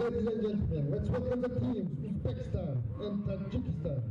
Ladies and gentlemen, let's welcome the teams Uzbekistan and Tajikistan.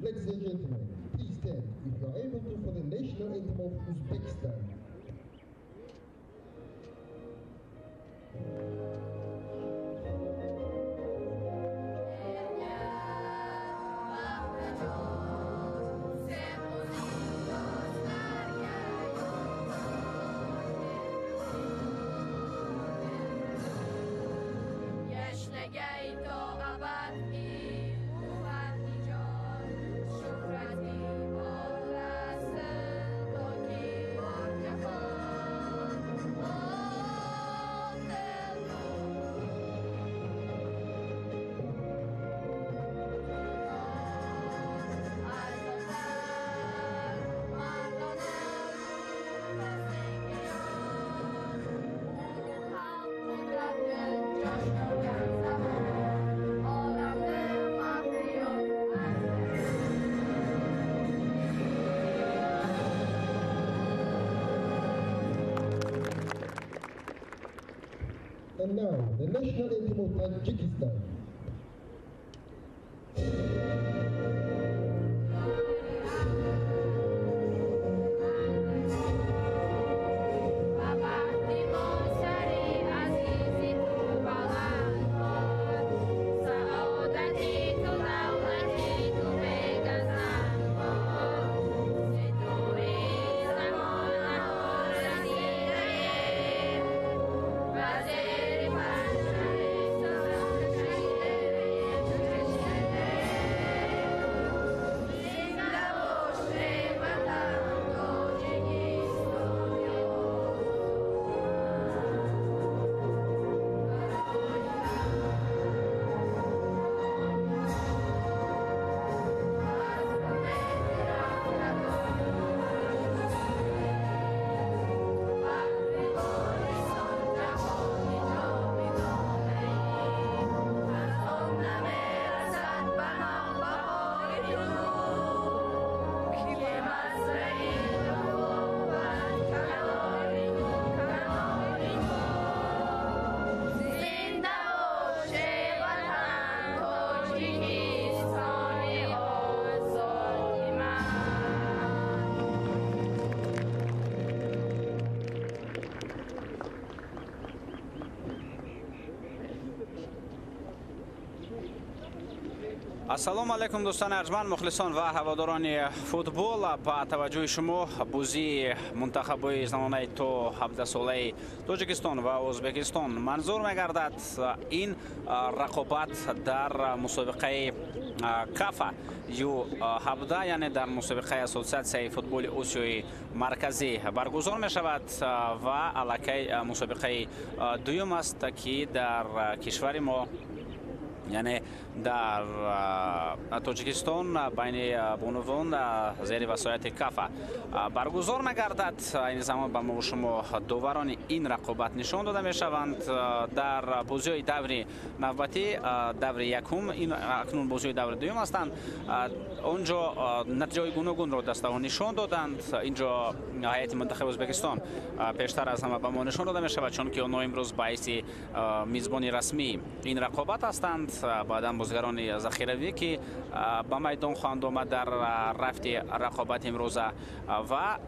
Ladies and gentlemen, please stand if you are able to for the national anthem of Uzbekistan. And now, the national anthem of Tajikistan. Ассалому алайкум, дӯстони арҷманд, мухлисон ва ҳаводорони футбол. Ба таваҷҷӯҳи шумо бозии мунтахабҳои замонаи то 17-солаи Тоҷикистон ва Ӯзбекистон манзур мегардад. Ин рақобат дар мусобиқаи Кафа Ю-17, яъне дар мусобиқаи Ассотсиатсияи футболи Осиёи Марказӣ баргузор мешавад ва аллакай мусобиқаи дуюм аст, ки дар кишвари мо, яъне дар Тоҷикистон, байни бонувон зери васояти Кафа баргузор мегардад. Айни замон ба мо шумо доварони ин рақобат нишон дода мешаванд. Дар бозиҳои даври навбатӣ, даври якум, ин акнун бозиҳои даври дуюм ҳастанд. Он ҷо натиҷаҳои гуногунро дастаҳо нишон доданд. Инҷо ҳайати мунтахаби Ӯзбекистон пештар аз ҳама ба мо нишон дода мешавад, чунки онҳо имрӯз баъиси мизбони расмии ин рақобат ҳастанд. Баъдан бозигарони захиравӣ, ки ба майдон хоҳанд омад дар рафти рақобати имрӯза, ва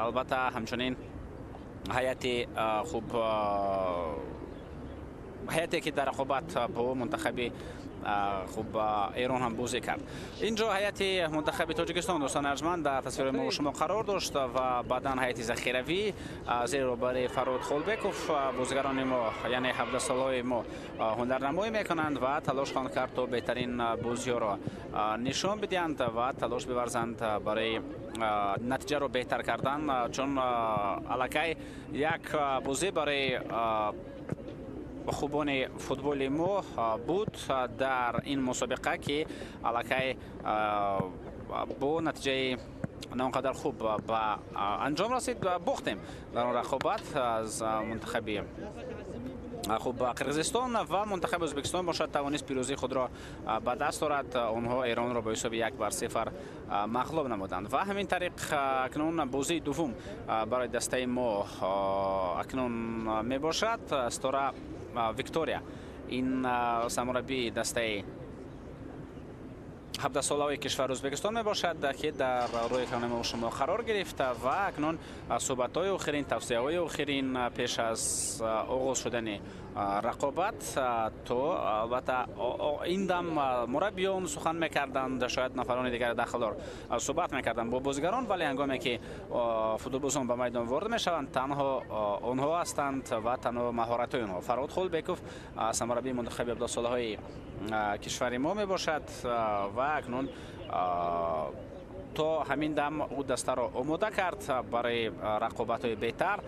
албатта ҳамчунин ҳайати хуб, ҳайате ки дар рақобат бо мунтахаби хуб Эрон ҳам бозӣ кард. Инҷо ҳайати мунтахаби Тоҷикистон дӯстони арҷманд дар тасвири мо шумо қарор дошт ва баъдан ҳайати захиравӣ зери роҳбарии Фарҳод Холбеков бозигарони мо, яъне 17 солаҳои мо ҳунарнамоӣ мекунанд ва талош хоҳанд кард то беҳтарин бозиҳоро нишон бидиҳанд ва талош биварзанд барои натиҷаро беҳтар кардан, чун аллакай як бозӣ барои хубони футболи мо буд дар ин мусобиқа, ки аллакай бо натиҷаи на он қадар хуб ба анҷом расид ва бохтем дар он рақобат аз мунтахаби хуб Қирғизистон ва мунтахаби Ӯзбекистон бошад тавонист пирӯзии худро ба даст орад. Онҳо Эронро ба ҳисоби 1-0 мағлуб намуданд ва ҳамин тариқ акнун бозии дуввум барои дастаи мо акнун мебошад. Ситора Виктория ин сармураббии дастаи 17 солаҳои кишвари Ӯзбекистон мебошад, ки дар рӯи экрани мо шумо қарор гирифта ва акнун суҳбатҳои охирин, тавсияҳои охирин пеш аз оғоз шудани рақобат то албатта ин дам мураббиён сухан мекарданд, шояд нафарони дигар дахлдор суҳбат мекарданд бо бозигарон, вале ҳангоме ки футболбозон ба майдон ворид мешаванд, танҳо онҳо ҳастанд ва танҳо маҳоратҳои онҳо. Фарҳод Холбеков сармураббии мунтахаби 17 солаҳои кишвари мо мебошад ва акнун то ҳамин дам ӯ дастаро омода кард барои рақобатҳои беҳтар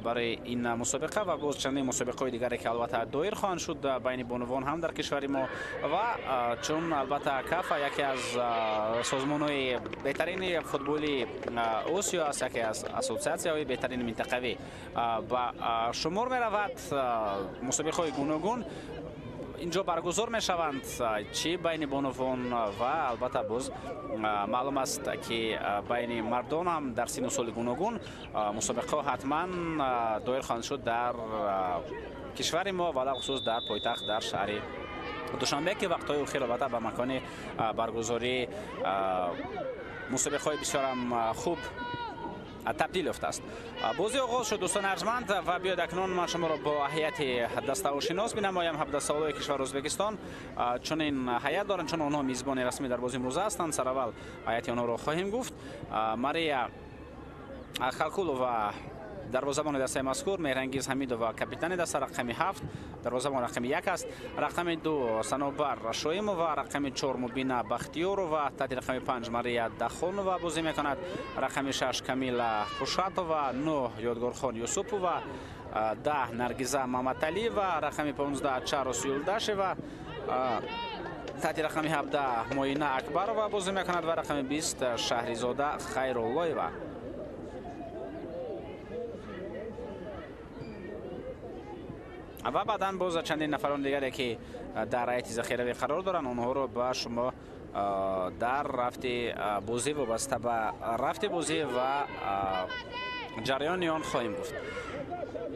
барои ин мусобиқа ва боз чандин мусобиқаҳои дигаре, ки албатта доир хоҳанд шуд байни бонувон ҳам дар кишвари мо. Ва чун албатта Кафа яке аз созмонҳои беҳтарини футболи Осиё аст, яке аз ассотсиатсияҳои беҳтарини минтақавӣ ба шумор меравад, мусобиқаҳои гуногун инҷо баргузор мешаванд, чӣ байни бонувон ва албатта боз маълум аст, ки байни мардон ҳам дар синну соли гуногун мусобиқаҳо ҳатман доир хоҳанд шуд дар кишвари мо ва алалхусус дар пойтахт, дар шаҳри Душанбе, ки вақтҳои охир албатта ба макони баргузории мусобиқаҳои бисёрам хуб табдил ёфтааст. Бозӣ оғоз шуд дӯстони арҷманд ва биёед акнун ман шуморо бо ҳайати дастаошинос бинамоям. 17 солаҳои кишвари Ӯзбекистон чунин ҳайат доранд, чун онҳо мизбони расмӣ дар бозии имрӯза ҳастанд. Сараввал ҳайати онҳоро хоҳем гуфт. Мария Халкулова дарвозабони дастаи мазкур, Меҳрангиз Ҳамидова капитани даста, рақами 7 дарвозабон рақами 1 аст, рақами 2 Санобар Шоимова, рақами 4 Мубина Бахтиёрова, таҳти рақами 5 Мария Дахонова бозӣ мекунад, рақами 6 Камила Хушатова, 9 Ёдгорхон Юсупова, 10 Наргиза Маматалиева, рақами 15 Чарос Юлдашева, таҳти рақами 17 Моина Акбарова бозӣ мекунад ва рақами 20 Шаҳризода Хайруллоева. Ва баъдан боз чандин нафарони дигаре, ки дар ҳайати захиравӣ қарор доранд, онҳоро ба шумо дар рафти бозӣ вобаста ба рафти бозӣ ва ҷараёни он хоҳем гуфт.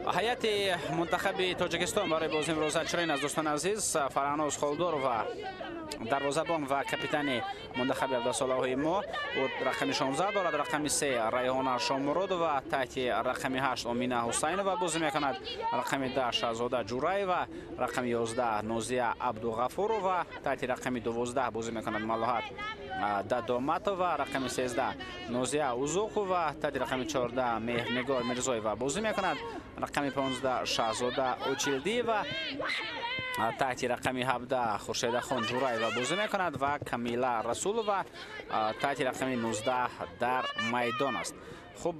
Ҳайати мунтахаби Тоҷикистон барои бозии имрӯза чунин аст дӯстони азиз. Фарҳноз Холдорова дарвозабон ва капитани мунтахаби 17 солаҳои мо, ӯ рақами 16 дорад. Рақами 3 Райҳона Шомуродова, таҳти рақами 8 Омина Ҳусайнова бозӣ мекунад, рақами 10 Шаҳзода Ҷураева, рақами 11 Нозия Абдуғафурова, таҳти рақами 12 бозӣ мекунад Малоҳат Дадоматова, рақами 13 Нозия Узуқова, таҳти рақами 14 Меҳрнигор Мирзоева бозӣ мекунад, рақами 15 Шаҳзода Очилдиева, таҳти рақами 17 Хуршедахон Ҷураева бозӣ мекунад ва Камила Расулова таҳти рақами 19 дар майдон аст. Хуб,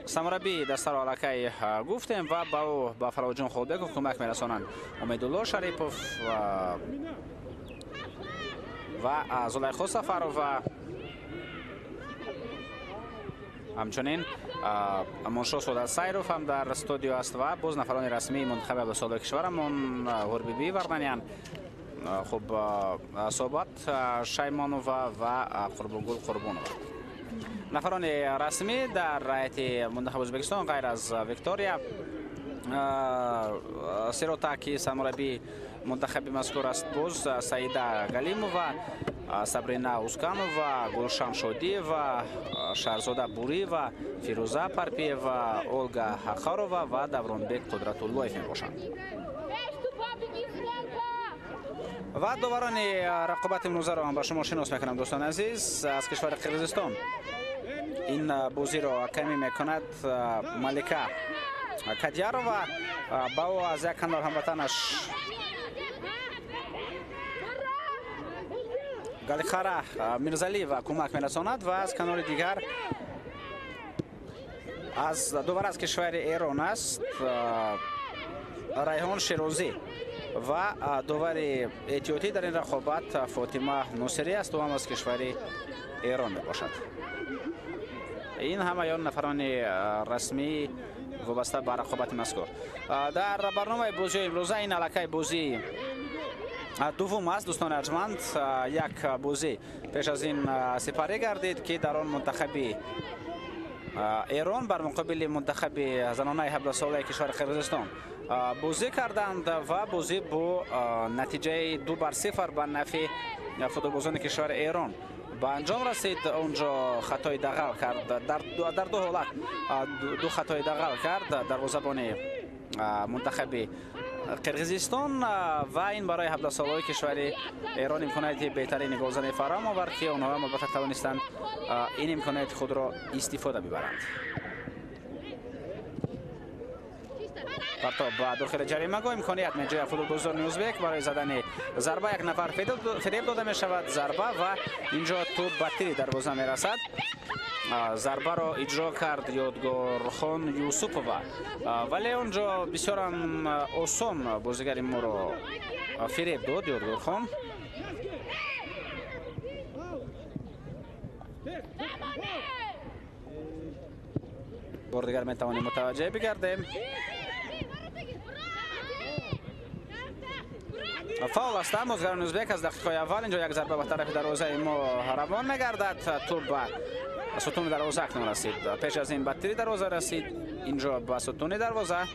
сармураббии дастаро аллакай гуфтем ва ба ӯ, ба Фарҳодҷон Холбеков кӯмак мерасонанд Умедулло Шарипов ва Зулайхо Сафарова, ҳамчунин Амоншо Содасайров ҳам дар студио аст ва боз нафарони расмии мунтахаби 17 солаи кишварамон Ғурбибӣ Варданян, хуб, Соҳбат Шаймонова ва Қурбонгул Қурбонова. Нафарони расмӣ дар ҳайати мунтахаби Ӯзбекистон ғайр аз Виктория Сирота, ки сармураббии мунтахаби мазкур аст, боз Саида Галимова, Сабрина Усканова, Гулшан Шодиева, Шаҳрзода Буриева, Фирӯза Парпиева, Олга Ҳақарова ва Давронбек Қудратуллоев мебошанд. Ва доварони рақобати имрӯзаро ман ба шумо шинос мекунам, дӯстони азиз. Аз кишвари Қирғизистон ин бозиро ҳакамӣ мекунад Малика Кадиярова. Ба ӯ аз як канор ҳамватанаш Галихара Мирзалиева кӯмак мерасонад ва аз канори дигар аз довар аз кишвари Эрон аст Райҳон Шерозӣ ва довари эҳтиётӣ дар ин рақобат Фотима Носирӣ аст, ӯ ҳам аз кишвари Эрон мебошад. Ин ҳамаи он нафарони расмӣ вобаста ба рақобати мазкур. Дар барномаи бозиҳои имрӯза ин аллакай бозии дуввум аст, дӯстони арҷманд. Як бозӣ пеш аз ин сипарӣ гардид, ки дар он мунтахаби Эрон бар муқобили мунтахаби занонаи 17-солаи кишвари Қирғизистон бозӣ карданд ва бозӣ бо натиҷаи 2-0 ба нафъи футболбозони кишвари Эрон ба анҷом расид. Онҷо хатои дағал кард, дар ду ҳолат ду хатои дағал кард дарвозабони мунтахаби Қирғизистон ва ин барои 17-солаҳои кишвари Эрон имконияти беҳтарини голзанӣ фароҳам овард, ки онҳо ҳам албатта тавонистанд ин имконияти худро истифода бибаранд. Партоб ба дохили ҷаримагоҳ, имконият меҷӯяд футболбозони ӯзбек барои задани зарба. Як нафар фиреб дода мешавад, зарба ва инҷо тӯб ба тири дарвоза мерасад. Зарбаро иҷро кард Ёдгорхон Юсупова, вале онҷо бисёрам осон бозигари моро фиреб дод Ёдгорхон. Бор дигар метавонем мутаваҷҷеҳ бигардем. Фаул аст, бозигарони ӯзбек аз дақиқаҳои аввал инҷо як зарба ба тарафи дарвозаи мо равон мегардад. Тӯб ба сутуни дарвоза акнун расид. Пеш аз ин ба тири дарвоза расид, инҷо ба сутуни дарвоза.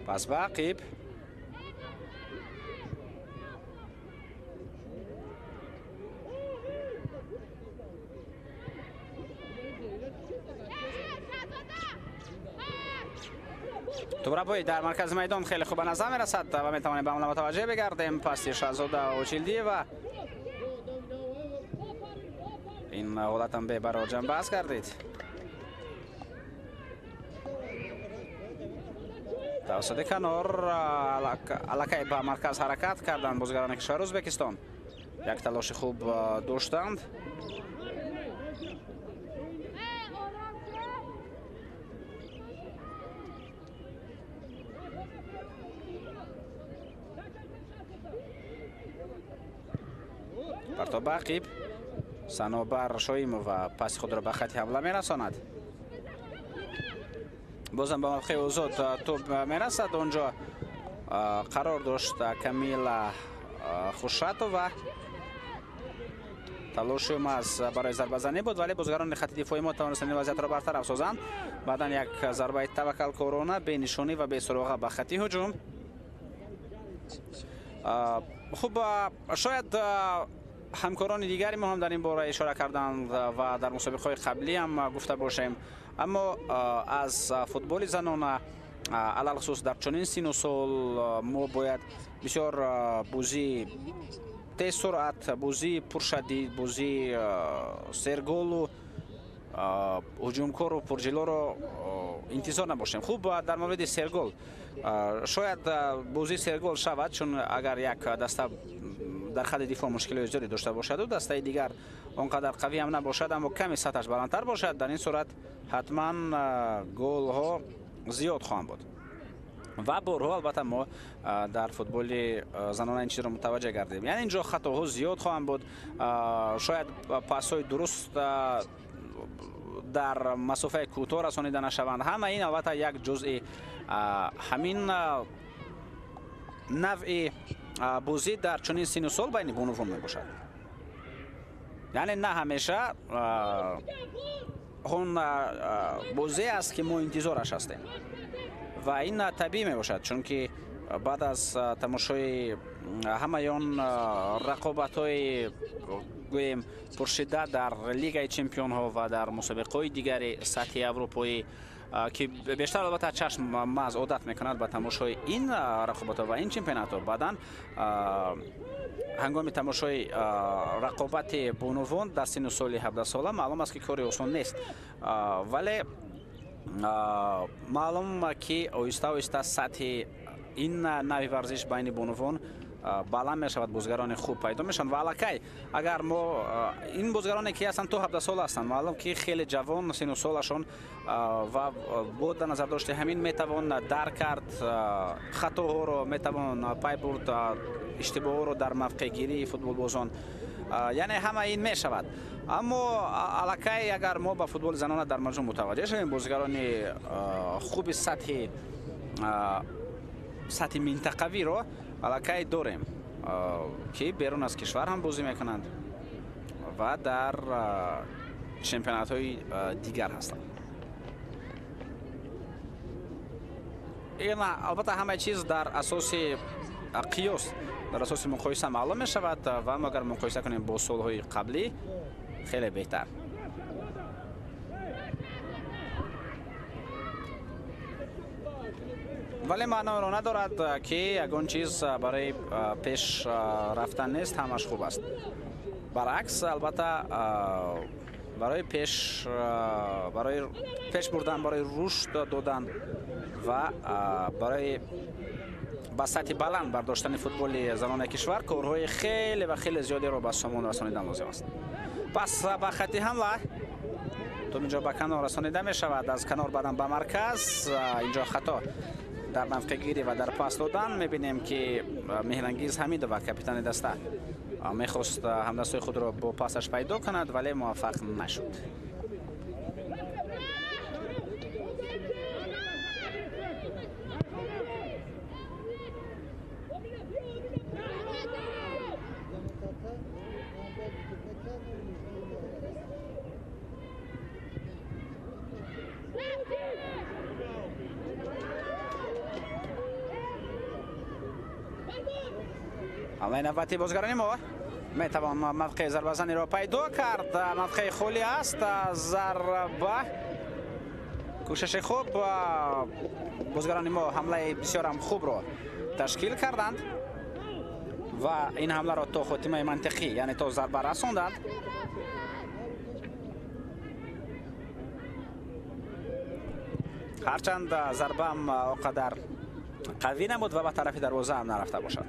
Пас ба ақиб. Тӯбрабоӣ дар маркази майдон хеле хуб ба назар мерасад ва метавонем ба ҳамла мутаваҷҷеҳ бигардем. Паси Шаҳзода Очилдиева. Ин ҳолатам бебарор ҷанбаст гардид. Тавассути канор аллакай ба марказ ҳаракат карданд бозигарони кишвари Ӯзбекистон. Як талоши хуб доштанд. Партоб ба ақиб. Санобар Шоимова паси худро ба хати ҳамла мерасонад. Бозам ба мавқеи озод тӯб мерасад. Онҷо қарор дошт Камила Хушатова. Талоши аз барои зарбазанӣ буд, вале бозигарони хати дифои мо тавонистанд ин вазъиятро бартараф созанд. Баъдан як зарбаи таваккалкорона, бенишонӣ ва бесуроға ба хати ҳуҷум. Хуб, шояд ҳамкорони дигари мо ҳам дар ин бора ишора карданд ва дар мусобиқаҳои қаблӣ ҳам гуфта бошем, аммо аз футболи занона алалхусус дар чунин сину сол мо бояд бисёр бозии тезсуръат, бозии пуршадид, бозии серголу ҳуҷумкору пурҷилоро интизор набошем. Хуб, дар мавриди сергол шояд бозии сергол шавад, чун агар як даста дар хати дифоъ мушкилиҳои зиёде дошта бошаду дастаи дигар он қадар қавӣ ҳам набошад, аммо каме сатҳаш баландтар бошад, дар ин сурат ҳатман голҳо зиёд хоҳанд буд. Ва борҳо албатта мо дар футболи занона ин чизро мутаваҷҷеҳ гардем. Яъне инҷо хатоҳо зиёд хоҳанд буд, шояд пасҳои дуруст дар масофаи кӯтоҳ расонида нашаванд. Ҳама ин албатта як ҷузъи ҳамин навъи бозӣ дар чунин сину сол байни бонувон мебошад. Яъне на ҳамеша он бозӣ аст, ки мо интизораш ҳастем ва ин табиӣ мебошад, чунки баъд аз тамошои ҳамаи он рақобатҳои гӯем пуршиддат дар Лигаи чемпионҳо ва дар мусобиқаҳои дигари сатҳи аврупоӣ, ки бештар албатта чашм маз одат мекунад ба тамошои ин рақобатҳо ва ин чемпионатҳо, баъдан ҳангоми тамошои рақобати бонувон дар синну соли 17 сола маълум аст, ки кори осон нест, вале маълум ки оҳиста оҳиста сатҳи ин нави варзиш байни бонувон баланд мешавад, бозигарони хуб пайдо мешаванд ва аллакай агар мо ин бозигароне ки ҳастанд то 17 сола ҳастанд, маълум ки хеле ҷавон синну солашон ва бо дар назар дошти ҳамин метавон дарк кард хатоҳоро, метавон пай бурд иштибоҳоро дар мавқеъгирии футболбозон, яъне ҳама ин мешавад. Аммо аллакай агар мо ба футболи занона дар маҷмӯъ мутаваҷҷеҳ шавем, бозигарони хуби сатҳи минтақавиро аллакай дорем, ки берун аз кишвар ҳам бозӣ мекунанд ва дар чемпионатҳои дигар ҳастанд. Ин албатта ҳамаи чиз дар асоси қиёс, дар асоси муқоиса маълум мешавад ва мо агар муқоиса кунем бо солҳои қаблӣ хеле беҳтар. Вале маъноро надорад, ки ягон чиз барои пеш рафтан нест, ҳамаш хуб аст. Баръакс, албатта барои пеш бурдан, барои рушд додан ва барои ба сатҳи баланд бардоштани футболи занони кишвар корҳои хеле ва хеле зиёдеро ба сомон расонидан лозим аст. Пас ба хати ҳамла тоб инҷо ба канор расонида мешавад, аз канор баъдан ба марказ. Инҷо хато дар мавқеъгирӣ ва дар пас додан. Мебинем, ки Меҳрангиз Ҳамидова, капитани даста, мехост ҳамдастҳои худро бо пасаш пайдо кунад, вале муваффақ нашуд. ҳамлаи навбатии бозигарони мо метавон мавқеи зарбазаниро пайдо кард. Мавқеи холӣ аст, зарба, кӯшиши хуб. Бозигарони мо ҳамлаи бисёрам хубро ташкил карданд ва ин ҳамларо то хотимаи мантиқӣ, яъне то зарба расонданд. Ҳарчанд зарбаам он қадар қавӣ набуд ва ба тарафи дарвоза ҳам нарафта бошад.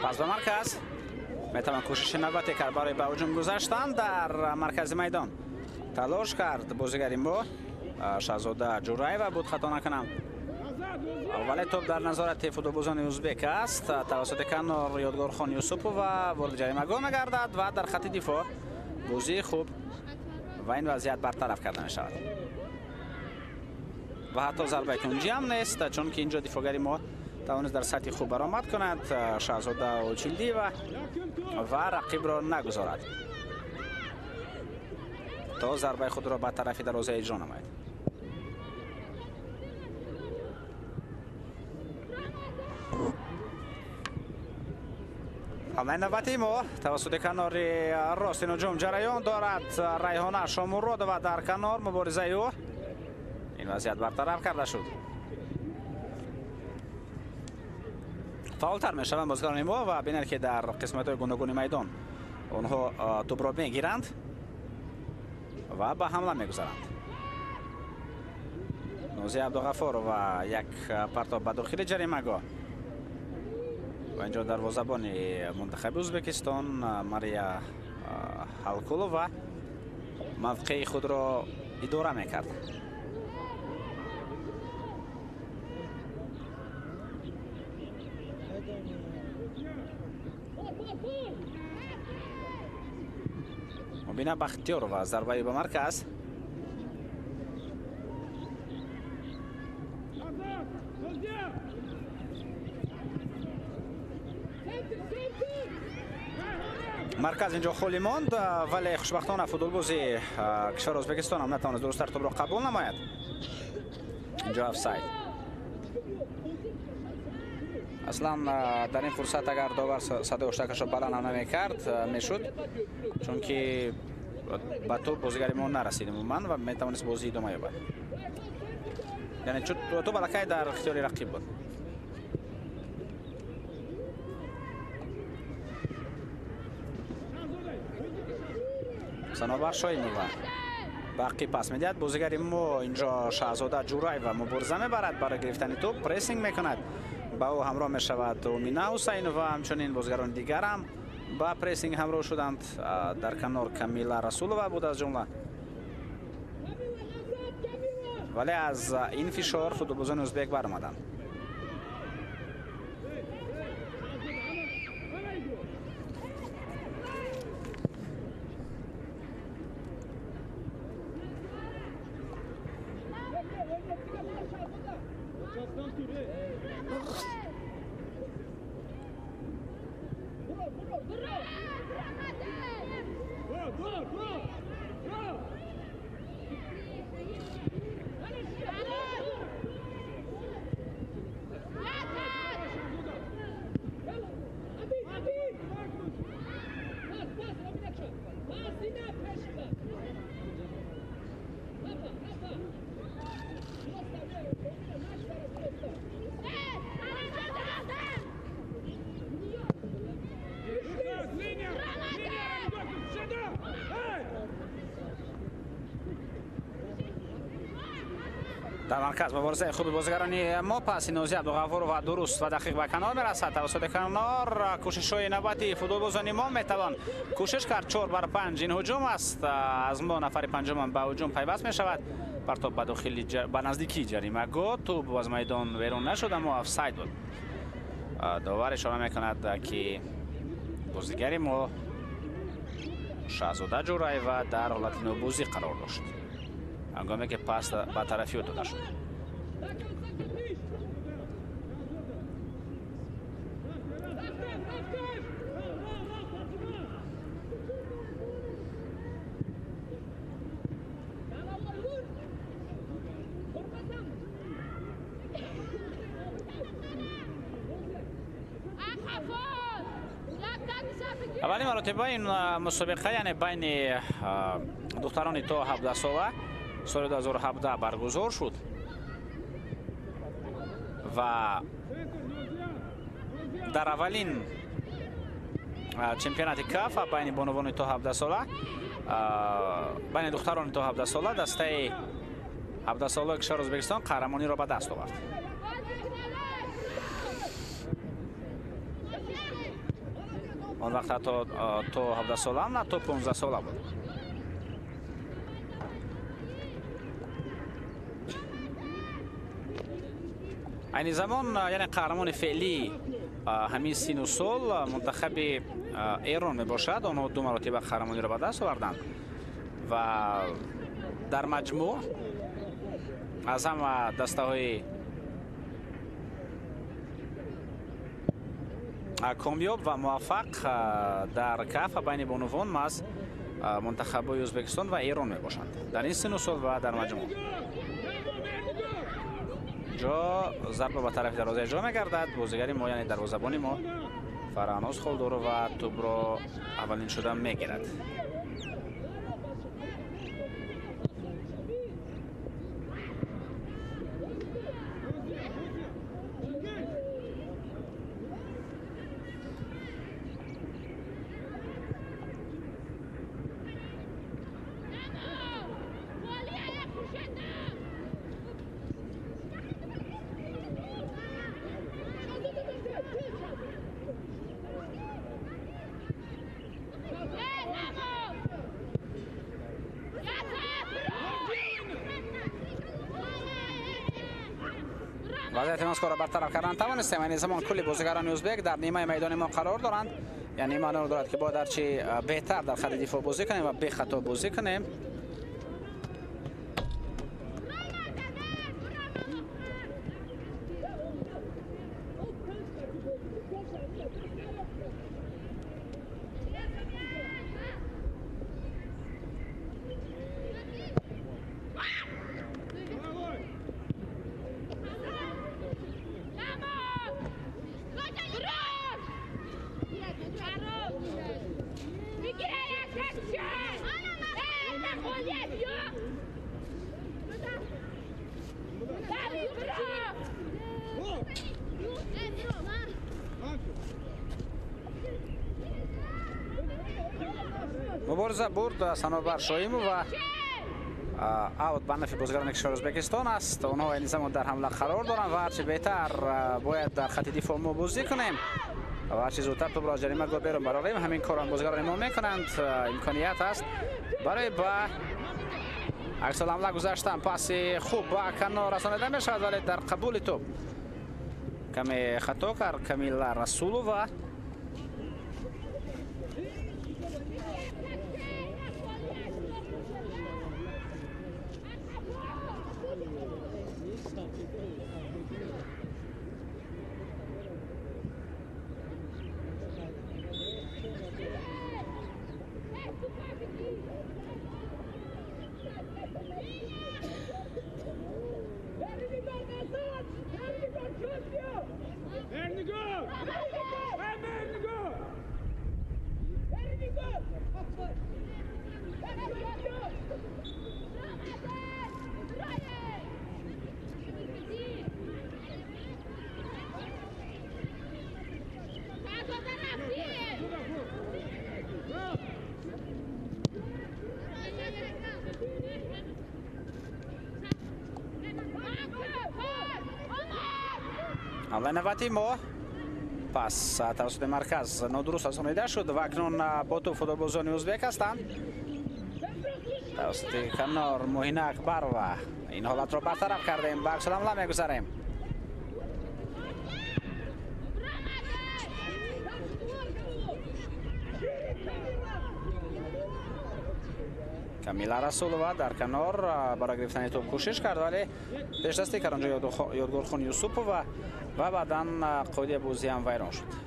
Пас ба марказ метавон кӯшиши навбате кард барои ба ҳуҷум гузаштан дар маркази майдон. Талош кард бозигари мо Шаҳзода Ҷураева буд, хато накунам, вале топ дар назорати футболбозони ӯзбек аст. Тавассути канор Ёдгорхон Юсупова ворид ҷаримагоҳ мегардад ва дар хати дифоъ бозии хуб ва ин вазъият бартараф карда мешавад. Ва ҳатто зарбаи кунҷӣ ҳам нест, чунки инҷо дифоъгари мо тавонист дар сатҳи хуб баромад кунад Шаҳзода Очилдиева ва рақибро нагузорад то зарбаи худро ба тарафи дарвоза иҷро намояд. ҳамлаи навбатии мо тавассути канори рости нуҷум ҷараён дорад. Райҳона Шомуродова дар канор, муборизаи ӯ, ин вазъият бартараф карда шуд. Фаъолтар мешаванд бозигарони мо ва бинед, ки дар қисматҳои гуногуни майдон Онҳо тӯбро мегиранд ва ба ҳамла мегузаранд. Нозия Абдуғафорова як партоб ба дохили ҷаримагоҳ ва инҷо дарвозабони мунтахаби Ӯзбекистон Мария Ҳалкулова мавқеи худро идора мекард. Мубина Бахтиёрова зарбаи ба марказ. Марказ инҷо холӣ монд, вале хушбахтона футболбози кишвари Ӯзбекистон ҳам натавонист дурусттар тӯбро қабул намояд. Инҷо офсайд. Аслан дар ин фурсат агар довар садои ҳуштакашро баланд ҳам намекард мешуд, чунки ба тӯб бозигари мо нарасид умуман ва метавонист бозӣ идома ёбад. Яъне тӯб аллакай дар ихтиёри рақиб буд. Санобар Шоимова бақӣ пас медиҳад. Бозигари мо инҷо Шаҳзода Ҷураева мубориза мебарад барои гирифтани тӯб, прессинг мекунад. Ба ӯ ҳамроҳ мешавад Умина Ҳусайнова, ҳамчунин бозигарони дигарам ба прессинг ҳамроҳ шуданд. Дар канор Камила Расулова буд аз ҷумла. Вале аз ин фишор футболбозони ӯзбек баромаданд. Дар марказ муборизаи хуби бозигарони мо, паси Нозия Абдуғафурова дуруст ва дақиқ ба канор мерасад. Тавассути канор кӯшишҳои навбатии футболбозони мо метавон кӯшиш кард. 4-5 ин ҳуҷум аст. Аз мо нафари панҷумам ба ҳуҷум пайваст мешавад. Партоб ба дохили ба наздикии ҷаримагоҳ, тӯб аз майдон берун нашуд, аммо офсайд буд. Довар ишора мекунад, ки бозигари мо Шаҳзода Ҷураева дар ҳолати нобозӣ қарор дошт, ҳангоме ки пас ба тарафи ӯ дода шуд. Аввалин маротиба ин мусобиқа, яъне байни духтарони то 17 сола соли 2017 баргузор шуд ва дар аввалин чемпионати КАФ байни бонувони то 17 сола, байни духтарони то 17 сола дастаи 17 солаи кишвари Ӯзбекистон қаҳрамониро ба даст овард. Он вақт ҳатто то 17 сола на то 15 сола буд. Айни замон, яъне қаҳрамони феълии ҳамин сину сол мунтахаби Эрон мебошад. Онҳо ду маротиба қаҳрамониро ба даст оварданд ва дар маҷмӯъ аз ҳама дастаҳои комёб ва муваффақ дар КАФ байни бонувон маҳз мунтахабҳои Ӯзбекистон ва Эрон мебошанд дар ин сину сол ва дар маҷмӯъ. Ҷо зарба ба тарафи дарвоза иҷро мегардад. Бозигари мо, яъне дарвозабони мо Фарҳноз Холдорова тӯбро аввалин шуда мегирад. وضعیت مسکو را برطرف کردن توانستیم. این زمان کلی بازیگران ازبک در نیمه میدان ما قرار دارند، یعنی معنا دارد که باید هرچی بهتر در خط دفاع بازی کنیم و بی خطا بازی کنیم. مبارزه برد صنوبر شایمو و اوت به نفع بازیگران کشور ازبکستان است. آنها این زمان در حمله قرار دارند و هرچی بهتر باید در خط دفاع ما بازی کنیم و هرچی زودتر توپ را جریمه گل بیرون برآوریم. همین کار هم بازیگران ما میکنند. امکانیت است برای با عکس العمل گذاشتن. پاس خوب با کنار رسانیده میشود ولی در قبول توپ کمی خطا کرد کمیلا رسولova. حمله نوبتی ما پس توسط مرکز نادرست رسانیده شد و اکنون با تو فوتبالبازان ازبک هستند. توسط کنار موهینه اکبر و این حالت را برطرف کردیم. به عکس العمل میگذریم. کمیلا رسولova در کنار برای گرفتن توپ کوشش کرد ولی پیش دستی کرد آنجا یادگارخان یوسوپova و بعدا قاعده بازی هم ویران شد.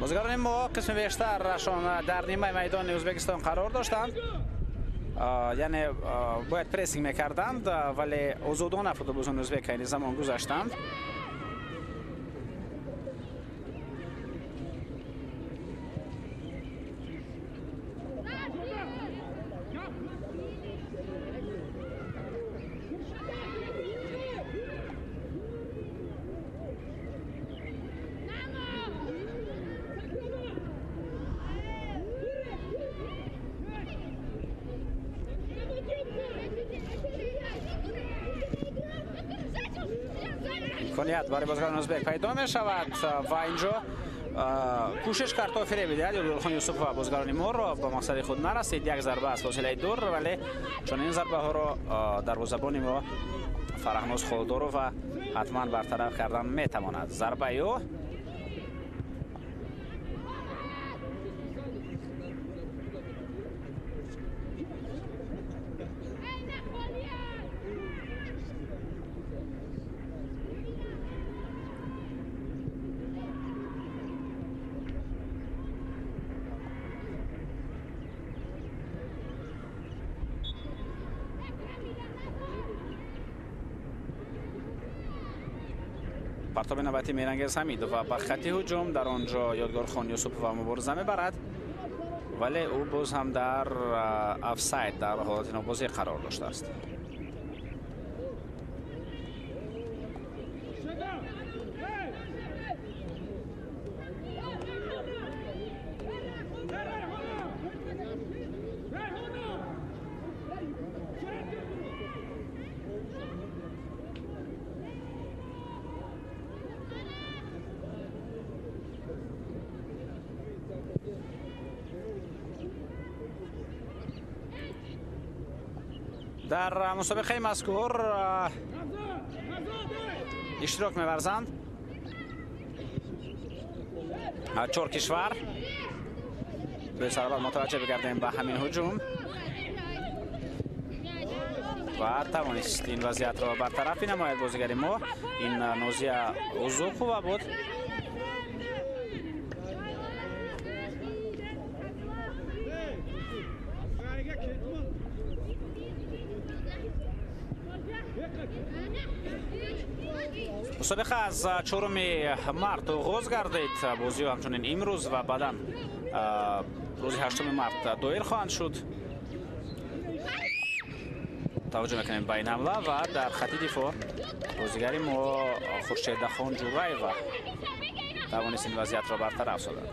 بازیگران ما قسم بیشترشان در نیمه میدان ازبکستان قرار داشتند، یعنی باید پرسینگ میکردند ولی آزادانه فوتبالبازان ازبک این زمان گذاشتند. امکانیت برای بازیگران ازبک پیدا می شود و اینجا کوشش کرد تا فریب بدهد. یادگارخان یوسف و بازیگران ما را به مقصد خود نرسید. یک ضربه از فاصله دور ولی چون این ضربه ها را دروازه‌بان ما فرهناز خالدارو و حتما برطرف کردن می تواند. ضربه او Партоби навбати Меҳрангез Ҳамидова ба хати ҳуҷум, дар он ҷо Ёдгорхон Юсупова мубориза мебарад, вале ӯ боз ҳам дар офсайд, дар ҳолати нобозӣ қарор доштааст. Дар мусобиқаи мазкур иштирок меварзанд 4 кишвар. Бесараввал мутаваҷҷеҳ бигардем ба ҳамин ҳуҷум ва тавонист ин вазъиятро бартараф бинамояд бозигари мо. Ин Нозия Узуқова буд. Мусобиқа аз 4 март оғоз гардид. Бозиҳо ҳамчунин имрӯз ва баъдан рӯзи 8 март доир хоҳанд шуд. Таваҷҷӯҳ мекунем ба ин ҳамла ва дар хати дифоъ бозигари мо Хуршедахон Ҷураева тавонист ин вазъиятро бартараф созад.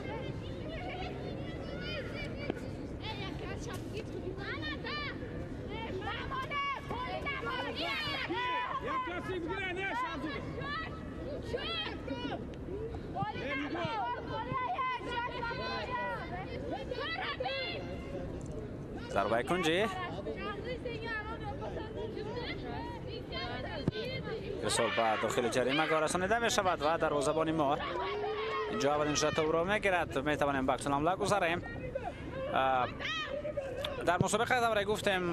Зарбаи кунҷӣ ирсол ба дохили ҷаримагоҳ расонида мешавад ва дарвозабони мо инҷо аввалин шудатобро мегирад. Метавонем ба аксулҳамла гузарем. Дар мусобиқа давре гуфтем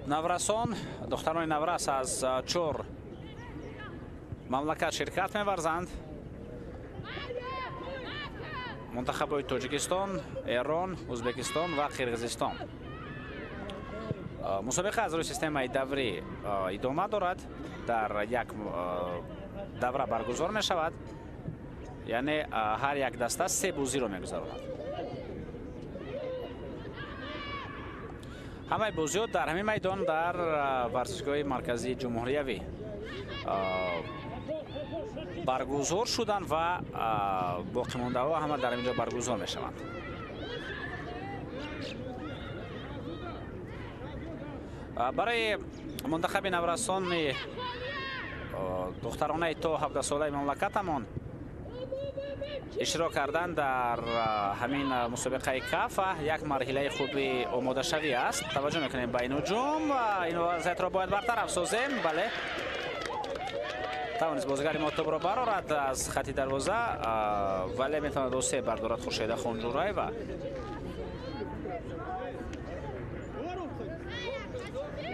наврасон, духтарони наврас аз 4 мамлакат ширкат меварзанд. Мунтахабҳои Тоҷикистон, Эрон, Ӯзбекистон ва Қирғизистон. Мусобиқа аз рӯи системаи даврӣ идома дорад. Дар як давра баргузор мешавад, яъне ҳар як даста 3 бозиро мегузаронад. Ҳамаи бозиҳо дар ҳамин майдон дар варзишгоҳи марказии ҷумҳуриявӣ баргузор шуданд ва боқимондаҳо ҳама дар инҷо баргузор мешаванд. Барои мунтахаби наврасони духтаронаи то 17-солаи мамлакатамон иштирок кардан дар ҳамин мусобиқаи кафа як марҳилаи хуби омодашавӣ аст. Таваҷҷӯҳ мекунем ба ин ҳуҷум. Ин вазъиятро бояд бартараф созем. Бале, тавонист бозигари мо тӯбро барорад аз хати дарвоза, вале метавонад осе бардорад Хуршеда Хонҷураева.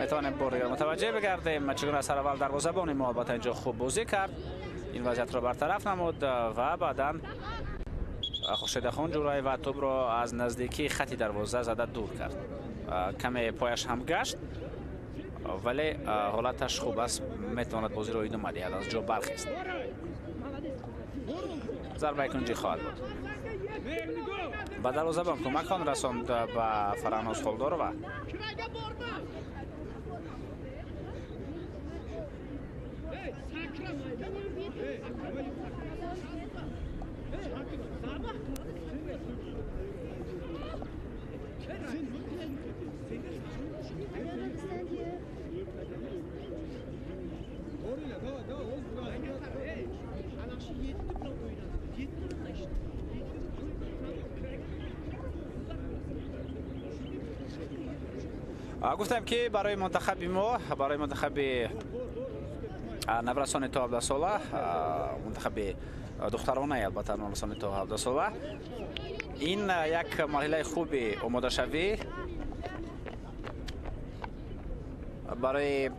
Метавонем бор дигар мутаваҷҷеҳ бигардем чигуна сараввал дарвозабони мо албатта инҷо хуб бозӣ кард, ин вазъиятро бартараф намуд ва баъдан Хуршедахон Ҷураева тӯбро аз наздикии хати дарвоза зада дур кард. Каме пояш ҳам гашт, вале ҳолаташ хуб аст, метавонад бозиро идома диҳад, аз ҷо бархест. Зарбаи кунҷӣ хоҳад буд. Ба дарвозабон кӯмак хоҳанд расонд ба Фараҳноз Холдорова. Гуфтем ки барои мунтахаби мо, барои мунтахаби наврасони то 17 сола, мунтахаби духтаронаи албатта наврасони то 17 сола, ин як марҳилаи хуби омодашавӣ барои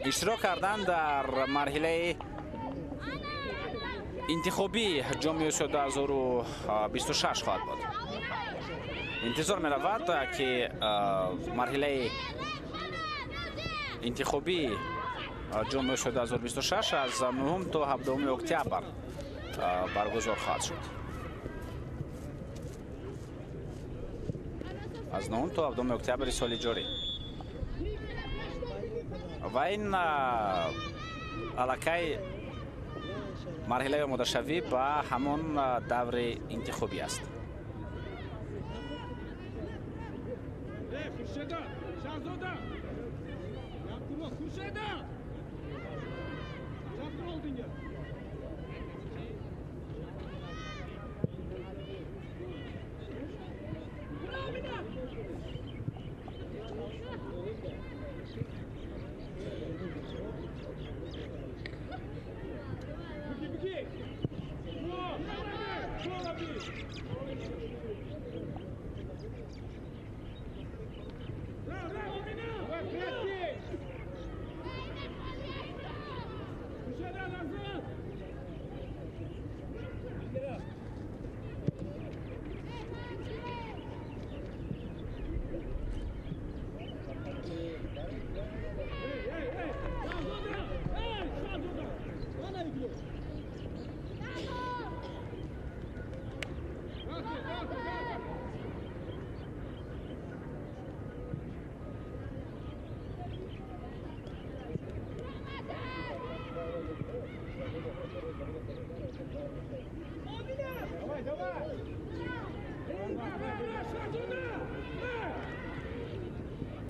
иштирок кардан дар марҳилаи интихобии ҷоми Осиё 2026 хоҳад буд. Интизор меравад ки марҳилаи интихобии ҷоми Осиё 2026 аз 9 то 17 октябр баргузор хоҳад шуд. Аз 9 то 17 октябри соли ҷорӣ. Ва ин аллакай марҳилаи омодашавӣ ба ҳамон даври интихобӣ аст.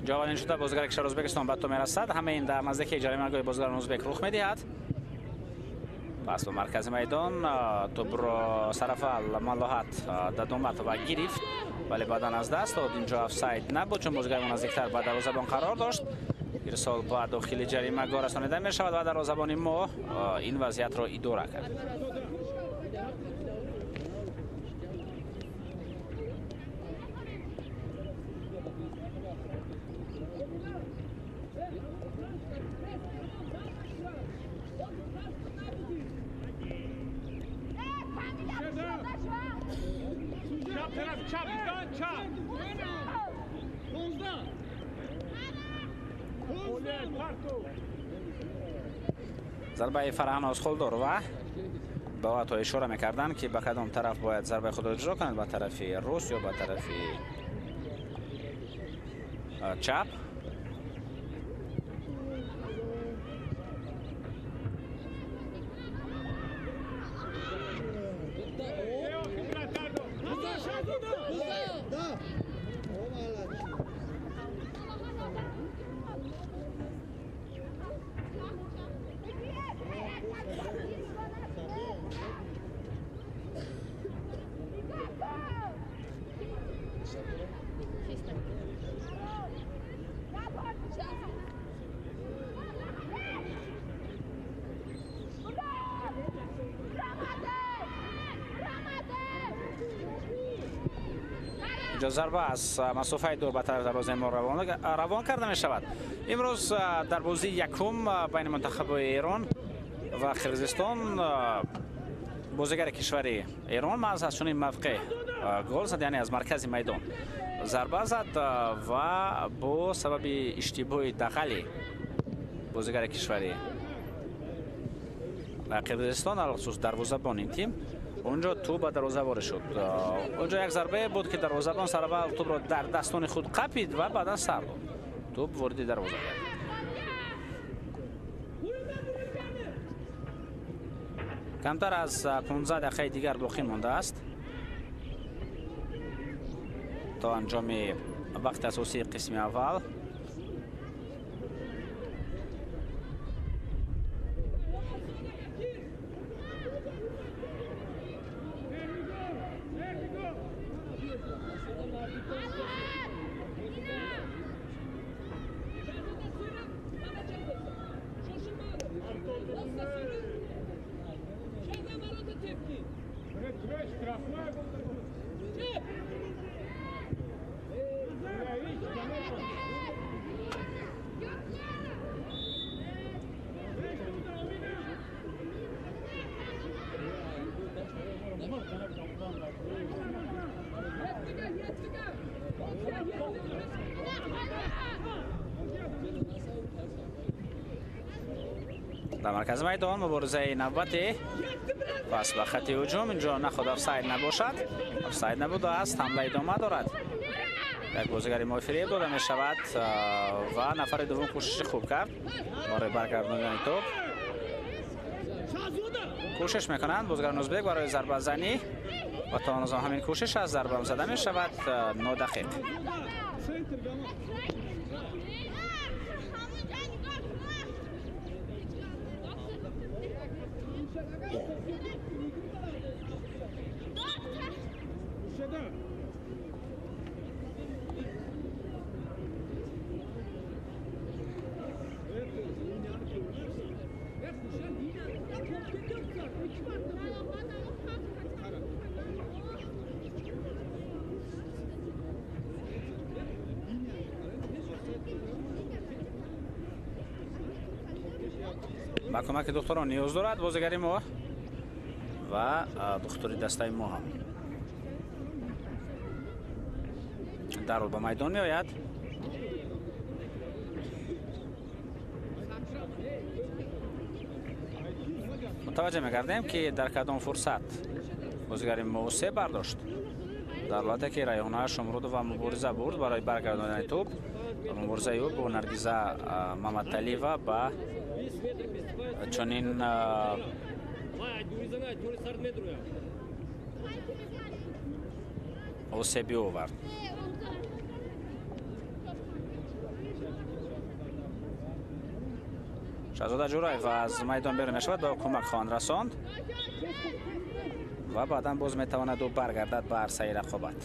Ҷавонин шуда бозигари кишвари Ӯзбекистон ба ту мерасад. Ҳама ин дар наздики ҷаримагоҳи бозигарон ӯзбек рух медиҳад. Пас ба маркази майдон тӯбро сарафал Малоҳат Дадоматова гирифт, вале баъдан аз даст дод. Инҷо офсайд набуд, чун бозигари наздиктар ба дарвозабон қарор дошт. Ирсол ба дохили ҷаримагоҳ расонида мешавад ва дарвозабони мо ин вазъиятро идора кард. Зарбаи Фарҳноз Хулдорова ба вато ишора мекарданд, ки ба кадом тараф бояд зарбаи худро иҷро кунад, ба тарафи рост ё ба тарафи чап. Зарба аз масофаи дур ба тарафи дарвозаи мо равон карда мешавад. Имрӯз дар бозии якум байни мунтахабҳои Эрон ва Қирғизистон бозигари кишвари Эрон маҳз аз чунин мавқеъ гол зад, яъне аз маркази майдон зарба зад ва бо сабаби иштибоҳи дағали бозигари кишвари Қирғизистон, алхусус дарвозабон ин тим, онҷо тӯб ба дарвоза ворид шуд. Онҷо як зарбае буд, ки дарвозабон сараввал тӯбро дар дастони худ қапид ва баъдан сар дод. Тӯб вориди дарвоза гардид. Камтар аз 15 дақиқаи дигар боқӣ мондааст то анҷоми вақти асосии қисми аввал. Дар маркази майдон муборизаи навбатӣ. Пас ба хати ҳуҷум инҷо наход офсайд набошад. Офсайд набудааст, ҳамла идома дорад. Як бозигари мо фиреб дода мешавад ва нафари дуввум кӯшиши хуб кард барои баргардондани топ. Кӯшиш мекунанд бозигарони ӯзбек барои зарбазанӣ ва то ҳанӯзам ҳамин кӯшиш аст, зарбам зада мешавад нодақиқ. Ба кӯмаки духтурон ниёз дорад бозигари мо ва духтури дастаи мо ҳам дарол ба майдон меояд. Мутаваҷҷеҳ мегардем, ки дар кадом фурсат бозигари мо се бардошт. Дар ҳолате ки Райҳона Шомрудова мубориза бурд барои баргардондани тӯб, муборизаи ӯ бо Наргиза Мамадталиева ба чунин осебӣ овард. Шаҳзода Ҷураев аз майдон берун мешавад, ба ӯ кӯмак хоҳанд расонд ва баъдан боз метавонад ӯ баргардад ба арсаи рақобат.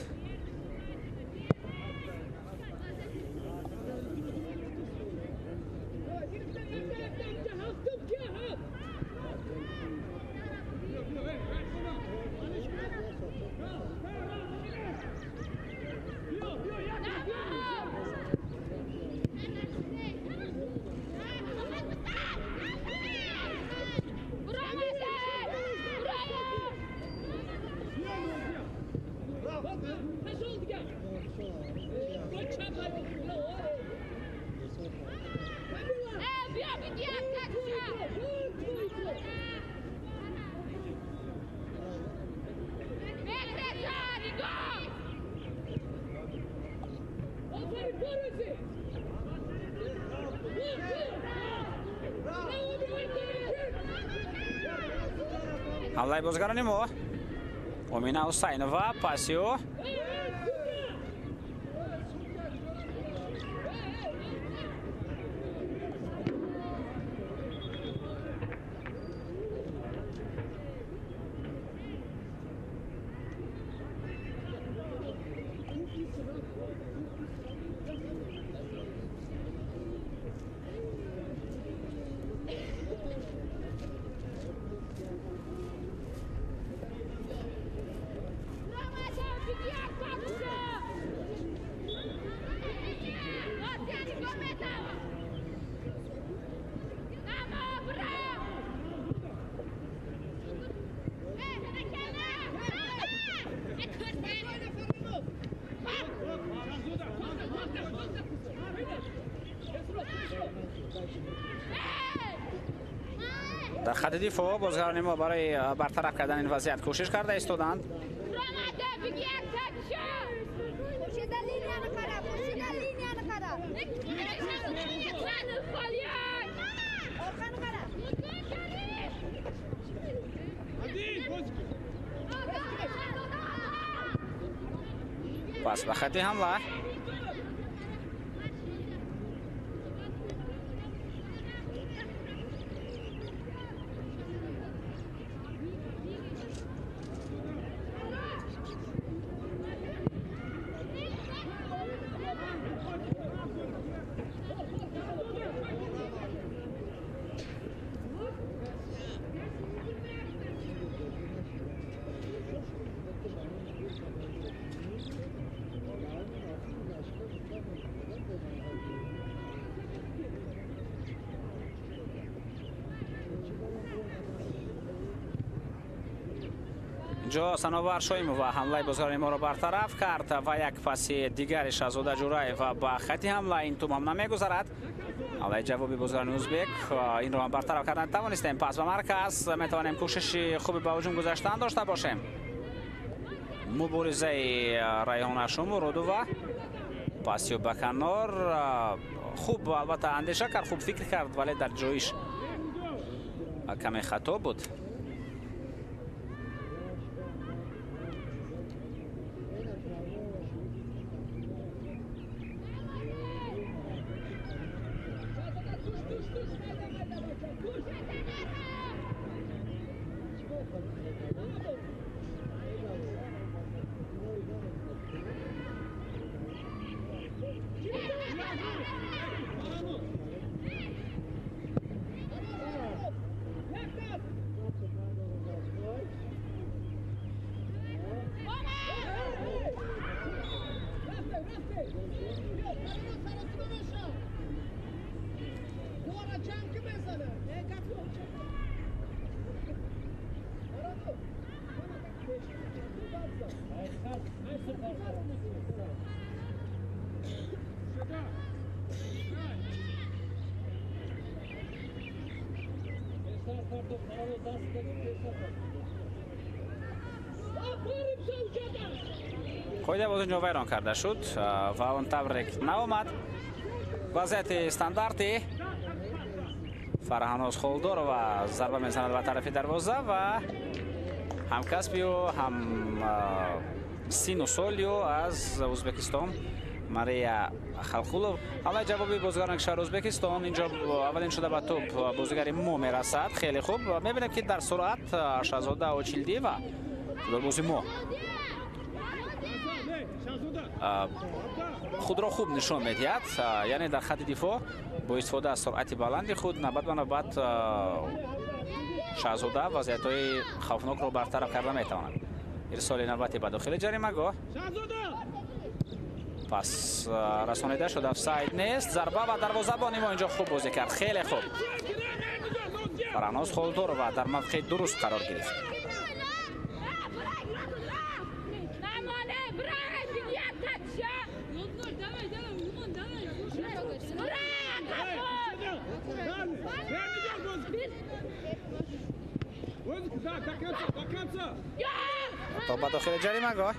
Ҳамлаи бозигарони мо. Омина Ҳусайнова паси ӯ. Дар хати дифоъ бозигарони мо барои бартараф кардани ин вазъият кӯшиш карда истоданд. Пас ба хати ҳамла. Инҷо Сановар Шоимова ҳамлаи бозигарони моро бартараф кард ва як паси дигари Шаҳзода Ҷураева ба хати ҳамла, ин тӯб ҳам намегузарад. Ҳамлаи ҷавоби бозигарони узбек, инро ҳам бартараф кардан тавонистем. Пас ба марказ метавонем кӯшиши хуби ба ҳуҷум гузаштан дошта бошем. Муборизаи Райҳона Шомуродова, пасиё ба канор, хуб албатта андеша кард, хуб фикр кард, вале дар ҷоиш каме хато буд. Қоида боз инҷо вайрон карда шуд ва он тавре наомад. Вазъияти стандарти Фарҳаноз Холдорова зарба мезанад ба тарафи дарвоза ва ҳамкасби ӯ, ҳам сину соли ӯ аз Ӯзбекистон Мария Халқулов. Ҳамлаи ҷавоби бозигарони кишвари Ӯзбекистон инҷо аввалин шуда ба тӯб бозигари мо мерасад. Хеле хуб мебинем, ки дар суръат Шаҳзода Очилдиева футболбози мо худро хуб нишон медиҳад, яъне дар хати дифоъ бо истифода аз суръати баланди худ навбат ба навбат Шаҳзода вазъиятҳои хавфнокро бартараф карда метавонад. Ирсоли навбати ба дохили ҷаримагоҳ, пас расонида шуд, офсайд нест. Зарба ва дарвозабони мо инҷо хуб бозӣ кард, хеле хуб. Фарҳаноз Холдорова дар мавқеи дуруст қарор гирифт. То ба дохили ҷаримагоҳ.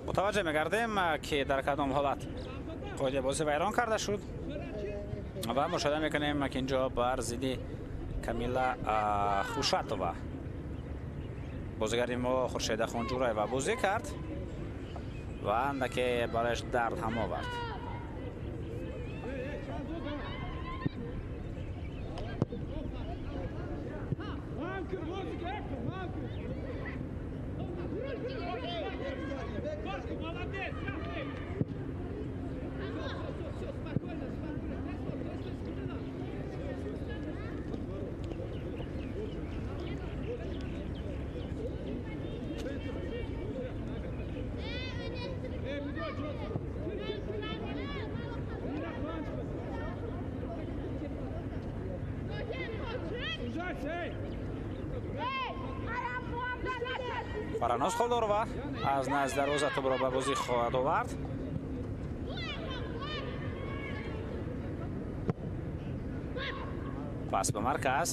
Мутаваҷҷеҳ мегардем, ки дар кадом ҳолат қоидаи бозӣ вайрон карда шуд ва мушоҳида мекунем, ки инҷо бар зидди Камила Хушатова бозигари мо Хуршеда Хонҷураева бозӣ кард ва андаке барояш дард ҳам овард. Фарҳаноз Холдорова аз назди дарвоза тӯбро ба бозӣ хоҳад овард. Пас ба марказ.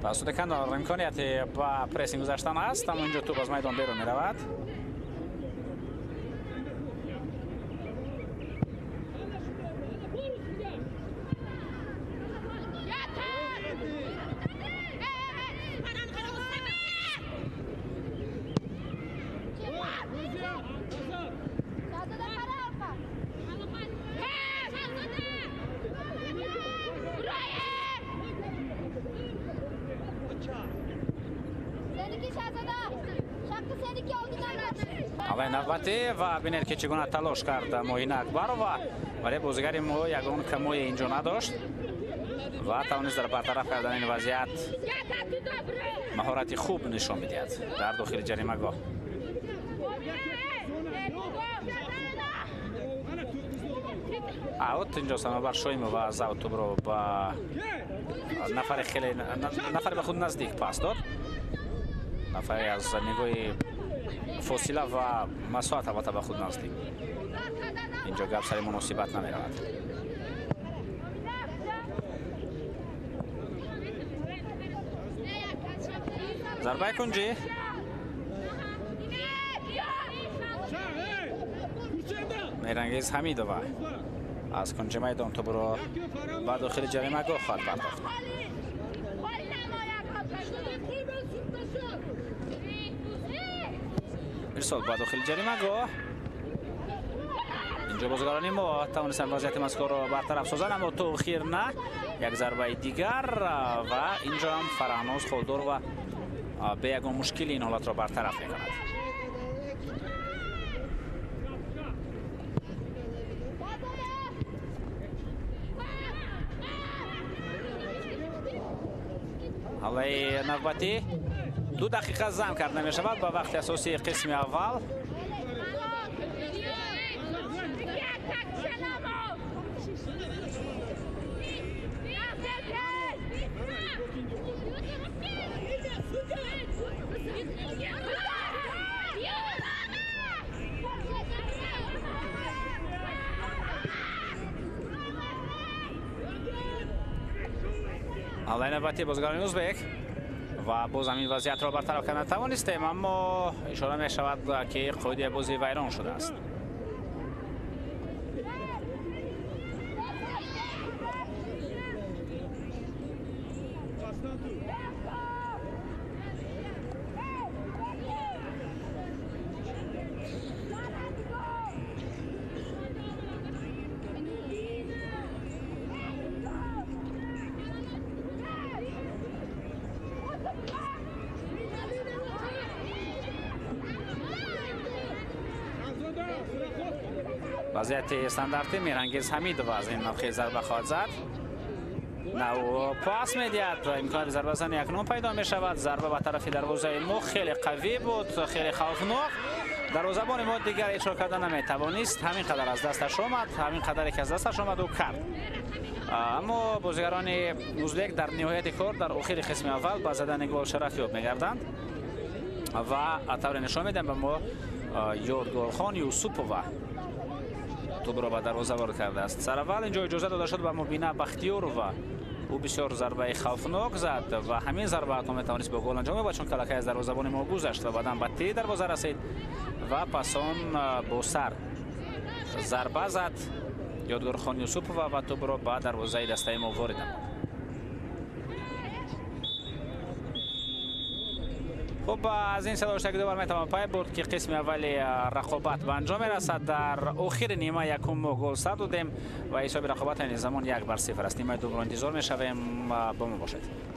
توسط کنار امکانیت با پرسینگ گذاشتن است، اما اینجا توپ از میدان بیرون میرود. و ببینید که چگونه تلاش کرد موهینه اکبرova، ولی بازیگر ما یگان کموی اینجا نداشت و توانست در برطرف کردن این وضعیت مهارت خوب نشان میدهد در داخل جریمه گاه. اوت اینجا سنوبر شایمova از اوت توپ رو با نفر خیلی نفر به خود نزدیک پاس داد، نفر از نگاه فاصله و مساحت البته به خود نزدیک. اینجا گپ سر مناسبت نمیرود. ضربه کنجی میرانگیز حمیدova از کنج میدان توپ را به داخل جریمه گاه خواهد پرداخت. ارسال به داخل جریمه گاه. اینجا بازیگران ما توانستند وضعیت مذکور را برطرف سازند، اما توخیر نه، یک ضربه دیگر و اینجا هم فرهناز خالدور و به یگان مشکل این حالت را برطرف میکند. حمله نوبتی 2 دقیقه زم کرده می شود با وقت اساسی قسم اول. حمله نوبتی بازیگران ازبک و باز همین وضعیت را برطرف کردن توانستیم، اما اشاره می شود که قاعده بازی ویران شده است. وضعیت استاندارد میرانگیز حمیدova از این موقع ضربه خواهد زد. نه او پاس میدهد و امکان ضربه زنی اکنون پیدا می شود. ضربه به طرف دروازه ما خیلی قوی بود، خیلی خوفناک. دروازه‌بان ما دیگر اجرا کردن نمیتوانست، همین قدر از دستش آمد، همین قدری که از دستش آمد او کرد. اما بازیگران ازبک در نهایت کار در اخیر قسم اول با زدن گل شرفیاب میگردند و طور نشان میدن به ما یادگارخان یوسوپova توپ را به دروازه وارد کرده است. سر اول اینجا اجازه داده شد به مبینه بختیارova، او بسیار ضربه خوفناک زد و همین ضربه حتی میتوانست به گل انجام یابد، چون کلکه از دروازه‌بان ما گذشت و بعدا به تی دروازه رسید و پس آن با سر ضربه زد یادگارخان یوسوپova و توپ را به دروازه دسته ما وارد نمود. خب از این صدا دو بار میتوان پای برد که قسم اول رقابت به انجام میرسد. در اخیر نیمه یکم ما گل سر دادیم و حساب رقابت این زمان 1-0 است. نیمه دوم را انتظار میشویم، با ما باشید.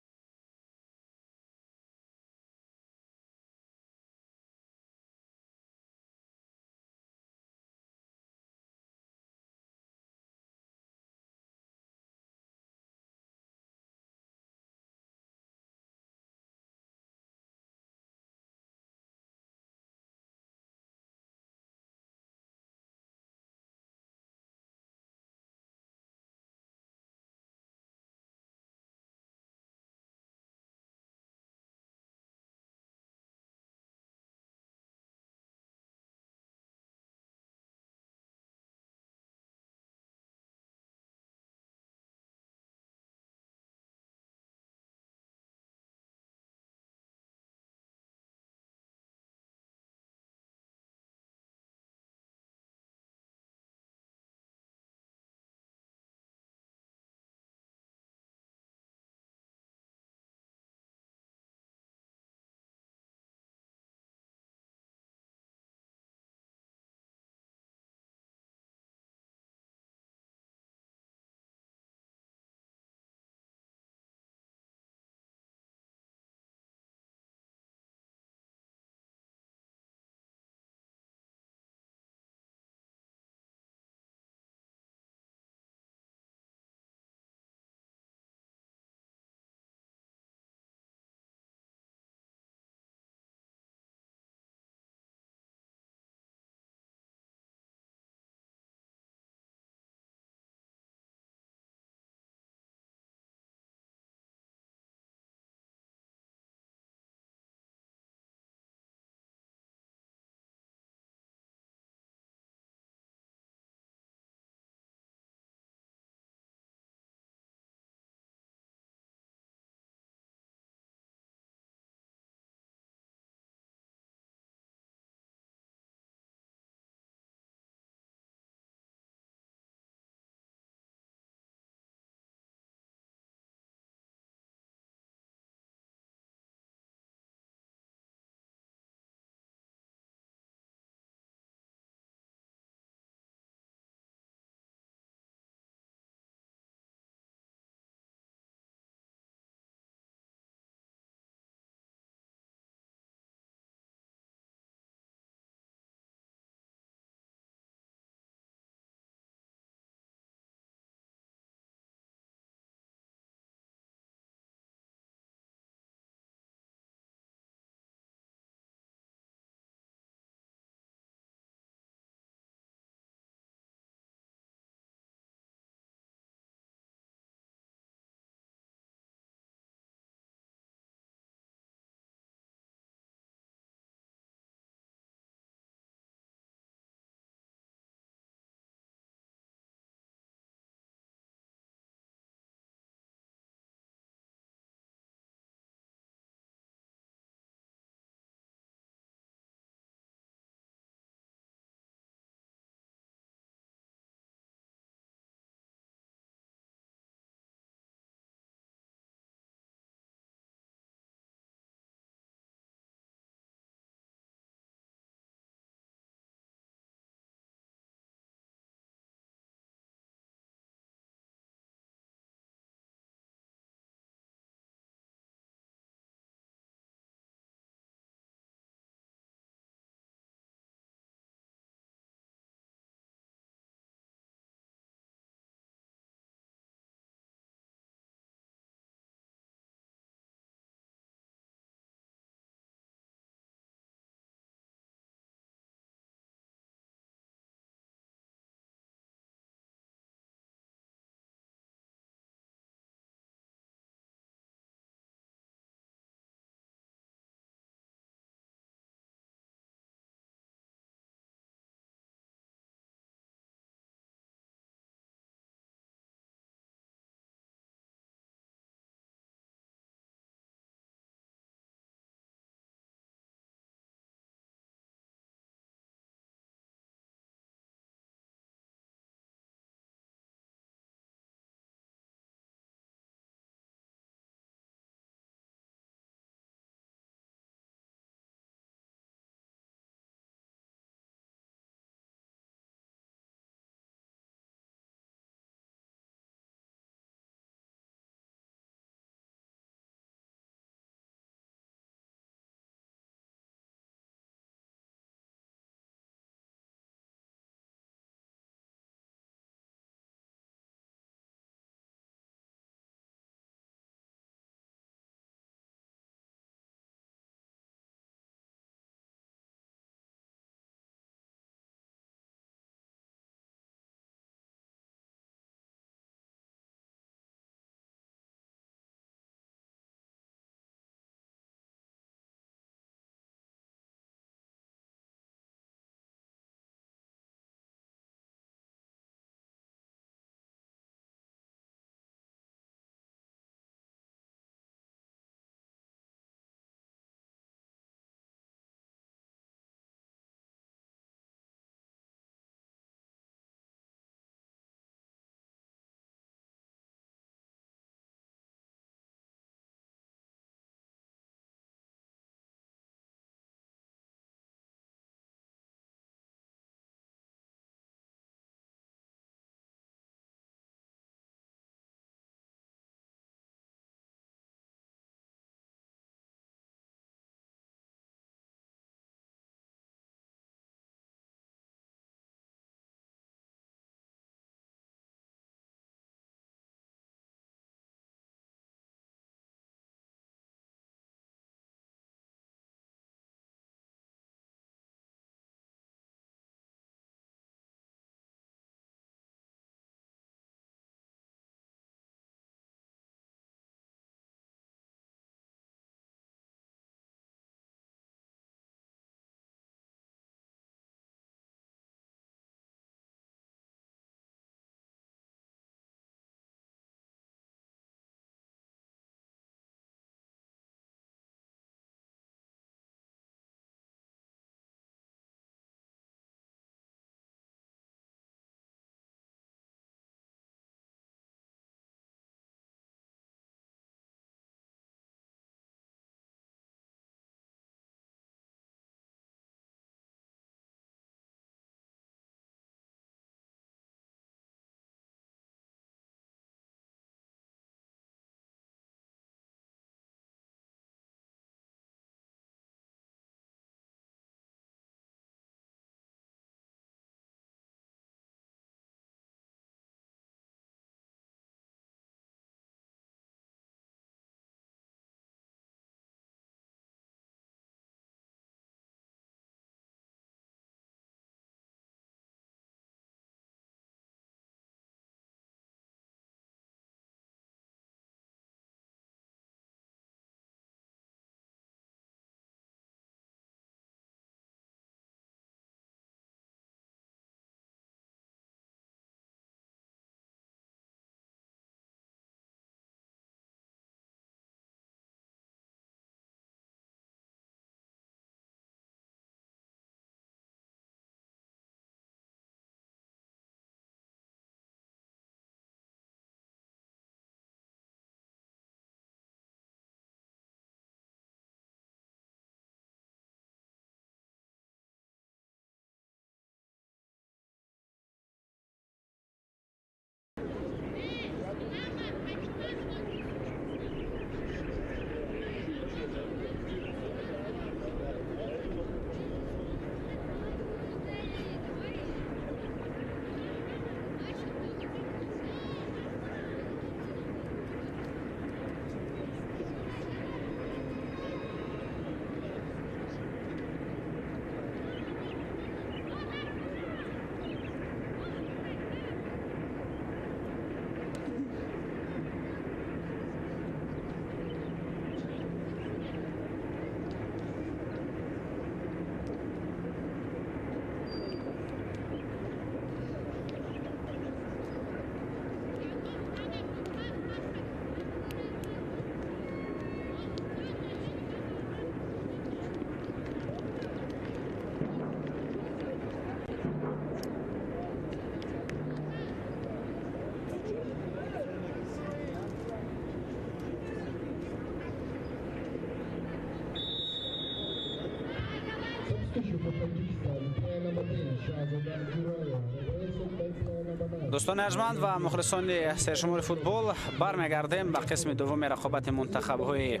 Дӯстони арҷманд ва мухлисони сершумори футбол, бармегардем ба қисми дуввуми рақобати мунтахабҳои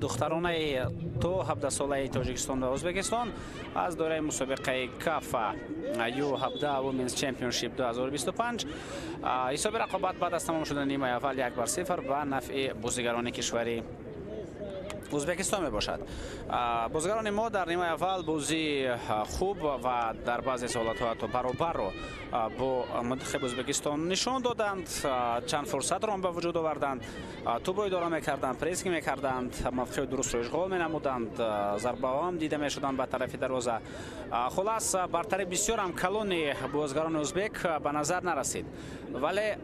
духтаронаи то 17-солаи Тоҷикистон ва Ӯзбекистон аз доираи мусобиқаи КАФА U17 Women's Championship 2025. Ҳисоби рақобат баъд аз тамом шудани нимаи аввал 1-0 ба нафъи бозигарони кишвари Ӯзбекистон мебошад. Бозигарони мо дар нимаи аввал бозии хуб ва дар баъзе ҳолатҳо ҳатто баробарро бо мунтахаби Ӯзбекистон нишон доданд. Чанд фурсатро ба вуҷуд оварданд, тӯбро идора мекарданд, прессинг мекарданд, мавқеи дурустро ишғол менамуданд, зарбаҳо ҳам дида мешуданд ба тарафи дарвоза. Хулас, бартари бисёр ҳам калони бозигарони ӯзбек ба назар нарасид, вале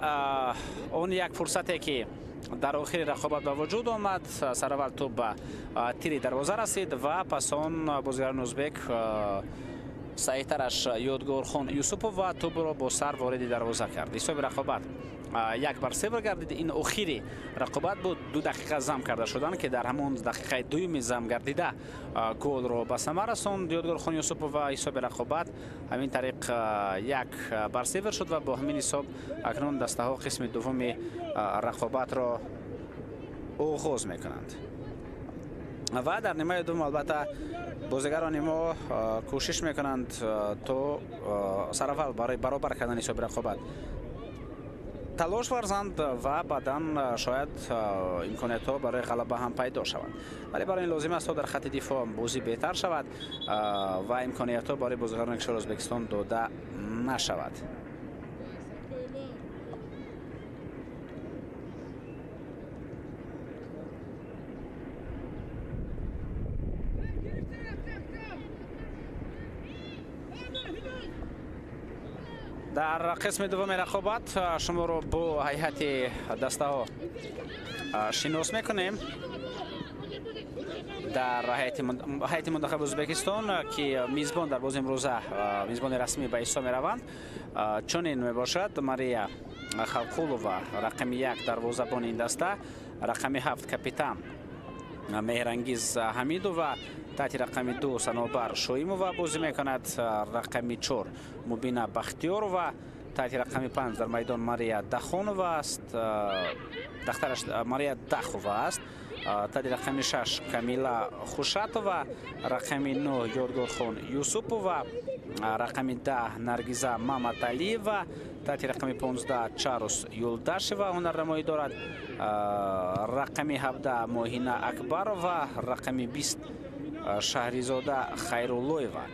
он як фурсате ки дар охири рақобат ба вуҷуд омад, сараввал тӯб ба тири дарвоза расид ва пас он бозигарони ӯзбек саҳиҳтараш Ёдгорхон Юсупов тӯбро бо сар вориди дарвоза кард. Ҳисоби рақобат 1-0 гардид. Ин охири рақобат буд. 2 дақиқа зам карда шуданд ки дар ҳамон дақиқаи дуюми зам гардида голро ба самар расонд Ёдгорхон Юсупов ва ҳисоби рақобат ҳамин тариқ 1-0 шуд ва бо ҳамин ҳисоб акнун дастаҳо қисми дуввуми рақобатро оғоз мекунанд. Ва дар нимаи дуввум албатта бозигарони мо кӯшиш мекунанд то сараввал барои баробар кардани ҳисоби рақобат талош варзанд ва баъдан шояд имкониятҳо барои ғалаба ҳам пайдо шаванд. Вале барои ин лозим аст то дар хатти дифоъ бозӣ беҳтар шавад ва имкониятҳо барои бозигарони кишвари Ӯзбекистон дода нашавад. Дар қисми дуввуми рақобат шуморо бо ҳайати дастаҳо шинос мекунем. Дар ҳайати мунтахаби Ӯзбекистон ки мизбон дар бози имрӯза мизбони расмӣ ба ҳисоб мераванд, чунин мебошад: Мария Халқулова рақами 1 дарвозабони ин даста, рақами 7 капитан Меҳрангиз Ҳамидова, таҳти рақами 2 Санобар Шоимова бозӣ мекунад, рақами 4 Мубина Бахтиёрова, таҳти рақами 5 дар майдон Мария Дахонова аст, дахтараш Мария Дахова аст, таҳти рақами 6 Камила Хушатова, рақами 9 Ёдгорхон Юсупова, рақами 10 Наргиза Маматалиева, таҳти рақами 15 Чарус Юлдашева ҳунарнамоӣ дорад, рақами 17 Моҳина Акбарова, рақами 20 Шаҳризода Хайруллоева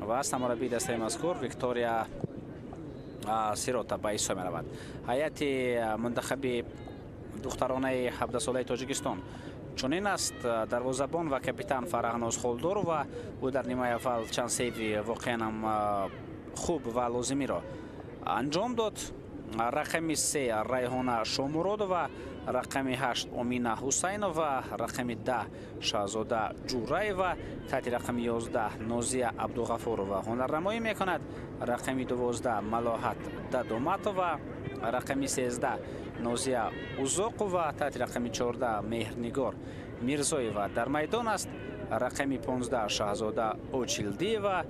ва самарабии дастаи мазкур Виктория Сирота ба ҳисоб меравад. Ҳайати мунтахаби духтаронаи 17-солаи Тоҷикистон чунин аст: дарвозабон ва капитан Фараҳноз Холдорова, ӯ дар нимаи аввал чанд сейви воқеан ҳам хуб ва лозимиро анҷом дод. Рақами 3 Райҳона Шомуродова, рақами 8 Омина Ҳусайнова, рақами 10 Шаҳзода Ҷураева, таҳти рақами 11 Нозия Абдуғафурова ҳунарнамоӣ мекунад, рақами 12 Малоҳат Дадоматова, рақами 13 Нозия Узоқова, таҳти рақами 14 Меҳрнигор Мирзоева дар майдон аст, рақами 15 Шаҳзода Очилдиева,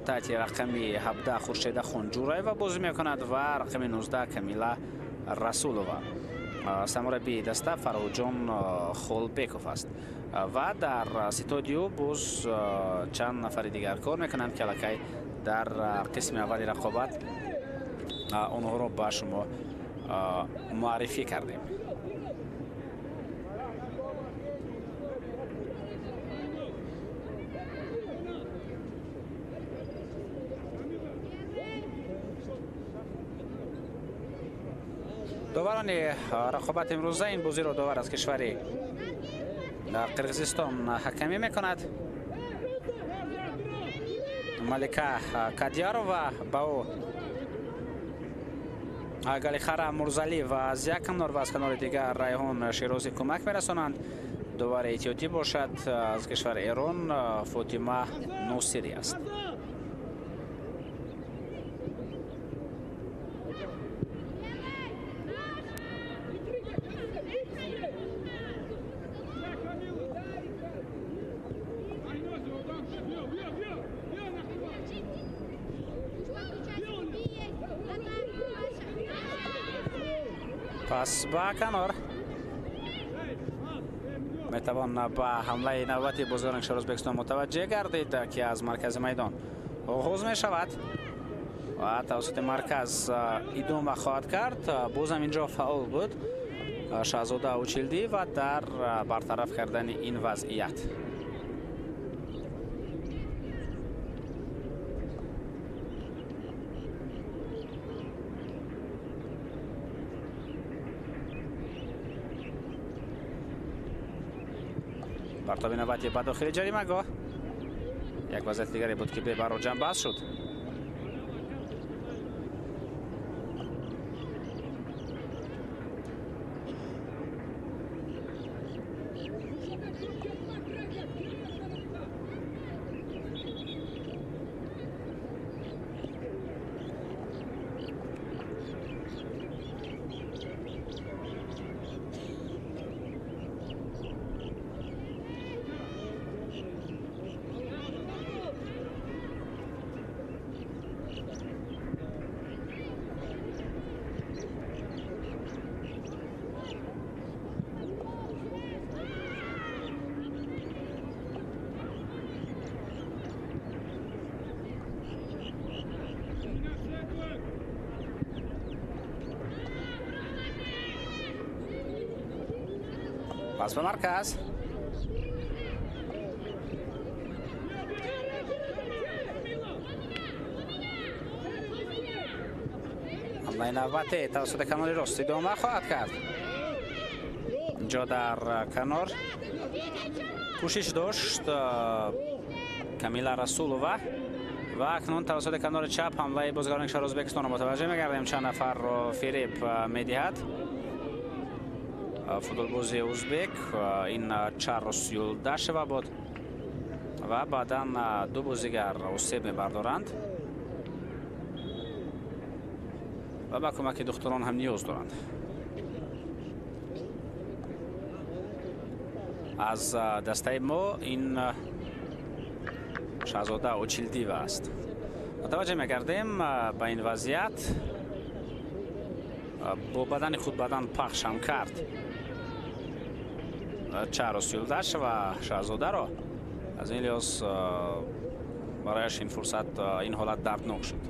таҳти рақами 17 Хуршеда Хонҷураева бозӣ мекунад ва рақами 19 Камила Расулова. Самурабии даста Фарҳуҷон Холбеков аст ва дар ситодио боз чанд нафари дигар кор мекунанд ки аллакай дар қисми аввали рақобат онҳоро ба шумо муаррифӣ кардем. Доварони рақобати имрӯза ин бозиро довар аз кишвари Қирғизистон ҳакамӣ мекунад. Малика Кадиярова ба ӯ Галихара Мурзалиева аз як канор ва аз канори дигар Райҳон Шерозӣ кӯмак мерасонанд. Довари эҳтиётӣ бошад аз кишвари Эрон Фотима Носирӣ аст. Пас ба канор. Метавон ба ҳамлаи навбати бозигарони кишвари Ӯзбекистон мутаваҷҷеҳ гардид, ки аз маркази майдон оғоз мешавад ва тавассути марказ идома хоҳад кард. Бозам инҷо фаъол буд Шаҳзода Училдиева дар бартараф кардани ин вазъият. Партоби навбати ба дохили ҷаримагоҳ. Як вазъияти дигаре буд, ки бебарор ҷамъбаст шуд. Пас ба марказ. Ҳамлаи навбатӣ тавассути канори рост идома хоҳад кард. Инҷо дар канор кӯшиш дошт Камила Расулова ва акнун тавассути канори чап ҳамлаи бозигарони кишвари Ӯзбекистонро мутаваҷҷеҳ мегардем. Чанд нафарро фиреб медиҳад футболбози ӯзбек. Ин Чаррос Юлдашева буд ва баъдан ду бозигар осеб мебардоранд ва ба кӯмаки духтурон ҳам ниёз доранд. Аз дастаи мо ин Шаҳзода Очилдиева аст. Мутаваҷҷеҳ мегардем ба ин вазъият. Бо бадани худ бадан пахш ҳам кард Чаррос Юлдашева Шаҳзодаро. Аз ин лиҳоз барояш ин фурсат, ин ҳолат дарднок шуд.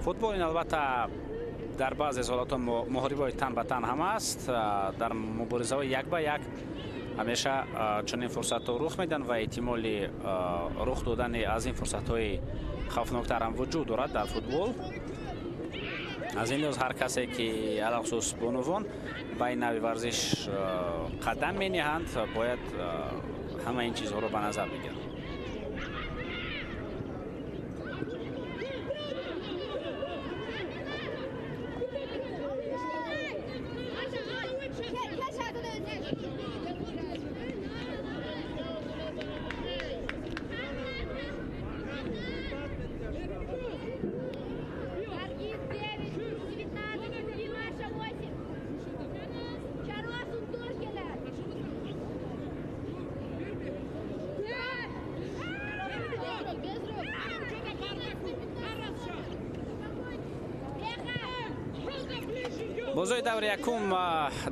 Футбол ин албатта дар баъзе ҳолатҳо муҳорибаҳои тан ба тан ҳам аст. Дар муборизаҳои як ба як ҳамеша чунин фурсатҳо рух медиҳанд ва эҳтимоли рух додани аз ин фурсатҳои хавфноктар ҳам вуҷуд дорад дар футбол. Аз ин лиҳоз ҳар касе ки алахусус бонувон ба ин нави варзиш қадам мениҳанд, бояд ҳама ин чизҳоро ба назар бигиранд. Бозиҳои даври якум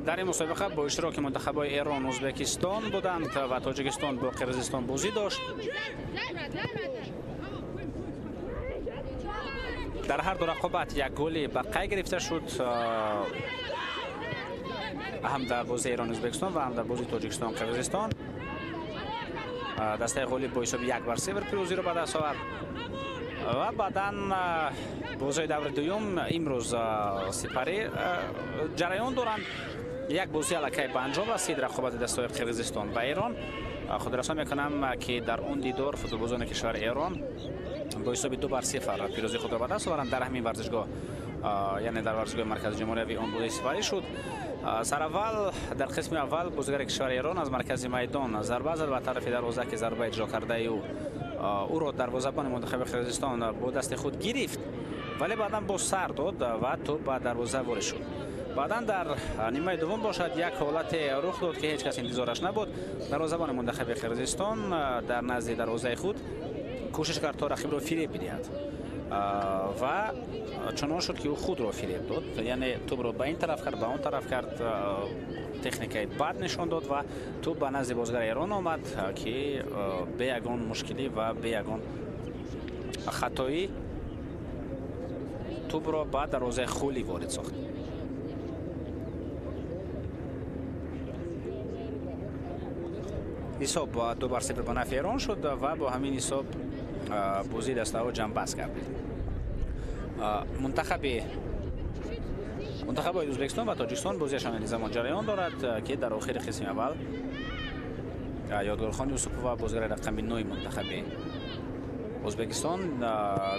дар ин мусобиқа бо иштироки мунтахабҳои Эрон, Ӯзбекистон буданд ва Тоҷикистон бо Қирғизистон бозӣ дошт. Дар ҳар ду рақобат як голи ба қайд гирифта шуд, ҳам дар бозии Эрон Ӯзбекистон ва ҳам дар бозии Тоҷикистон Қирғизистон. Дастаи ғолиб бо ҳисоби 1-0 пирӯзиро ба даст овард ва баъдан бозиҳои даври дуюм имрӯз сипарӣ ҷараён доранд. Як бозӣ аллакай ба анҷом расид, рақобати дастаҳои Қирғизистон ва Эрон. Худрасон мекунам, ки дар он дидор футболбозони кишвари Эрон бо ҳисоби 2-0 пирӯзии худро ба даст оварданд. Дар ҳамин варзишгоҳ, яъне дар варзишгоҳи маркази ҷумҳуриявӣ он бозӣ сипарӣ шуд. Сараввал дар қисми аввал бозигари кишвари Эрон аз маркази майдон зарба зад ба тарафи дарвоза, ки зарба иҷро кардаи ӯро дарвозабони мунтахаби Қирғизистон бо дасти худ гирифт, вале баъдан боз сар дод ва тӯп ба дарвоза ворид шуд. Баъдан дар нимаи дуввум бошад як ҳолате рух дод, ки ҳеҷ кас интизораш набуд. Дарвозабони мунтахаби Қирғизистон дар назди дарвозаи худ кӯшиш кард, то рақибро фиреб бидиҳад ва чунон шуд, ки ӯ худро фиреб дод, яъне тӯбро ба ин тараф кард, ба он тараф кард, техникаи бад нишон дод ва тӯб ба назди бозигари Эрон омад, ки бе ягон мушкилӣ ва бе ягон хатоӣ тӯбро ба дарвозаи холӣ ворид сохт. Ҳисоб 2-0 ба нафъи Эрон шуд ва бо ҳамин ҳисоб бозии дастаҳо ҷамъбаст гардид. Мунтахабҳои Ӯзбекистон ва Тоҷикистон бозиашон ин замон ҷараён дорад, ки дар охири қисми аввал Ёдгорхон Юсупова, бозигари рақами 9 мунтахаби Ӯзбекистон,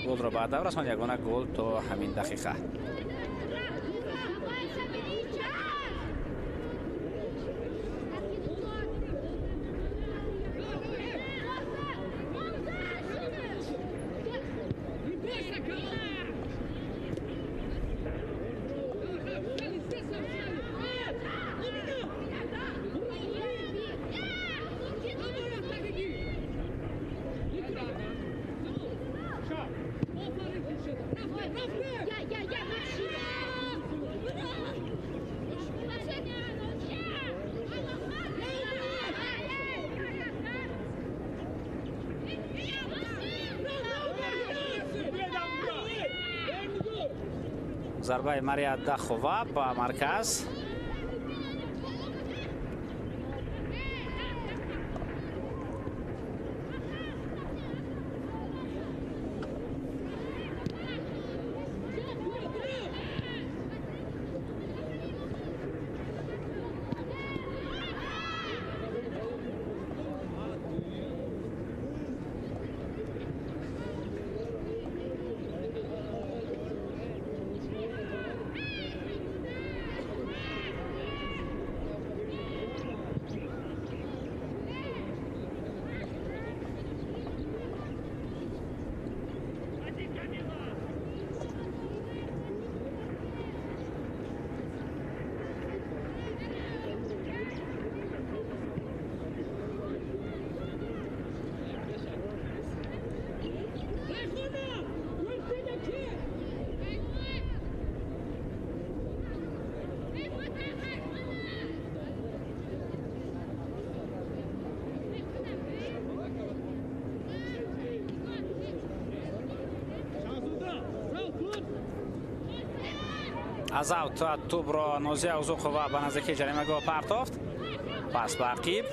голро ба ҳадаф расонд, ягона гол то ҳамин дақиқа. Зарбаи Мария Дахова ба марказ. Аз аут тӯбро Нозия Узуқова ба наздикии ҷаримагоҳ партофт. Пас ба ақиб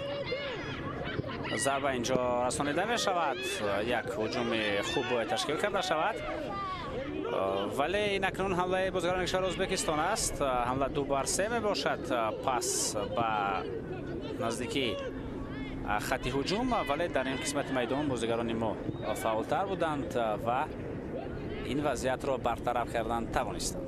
зарба инҷо расонида мешавад. Як ҳуҷуми хуб бояд ташкил карда шавад, вале ин акнун ҳамлаи бозигарони кишвари Ӯзбекистон аст. Ҳамла 2-3 мебошад. Пас ба наздикии хати ҳуҷум, вале дар ин қисмати майдон бозигарони мо фаъолтар буданд ва ин вазъиятро бартараф кардан тавонистанд.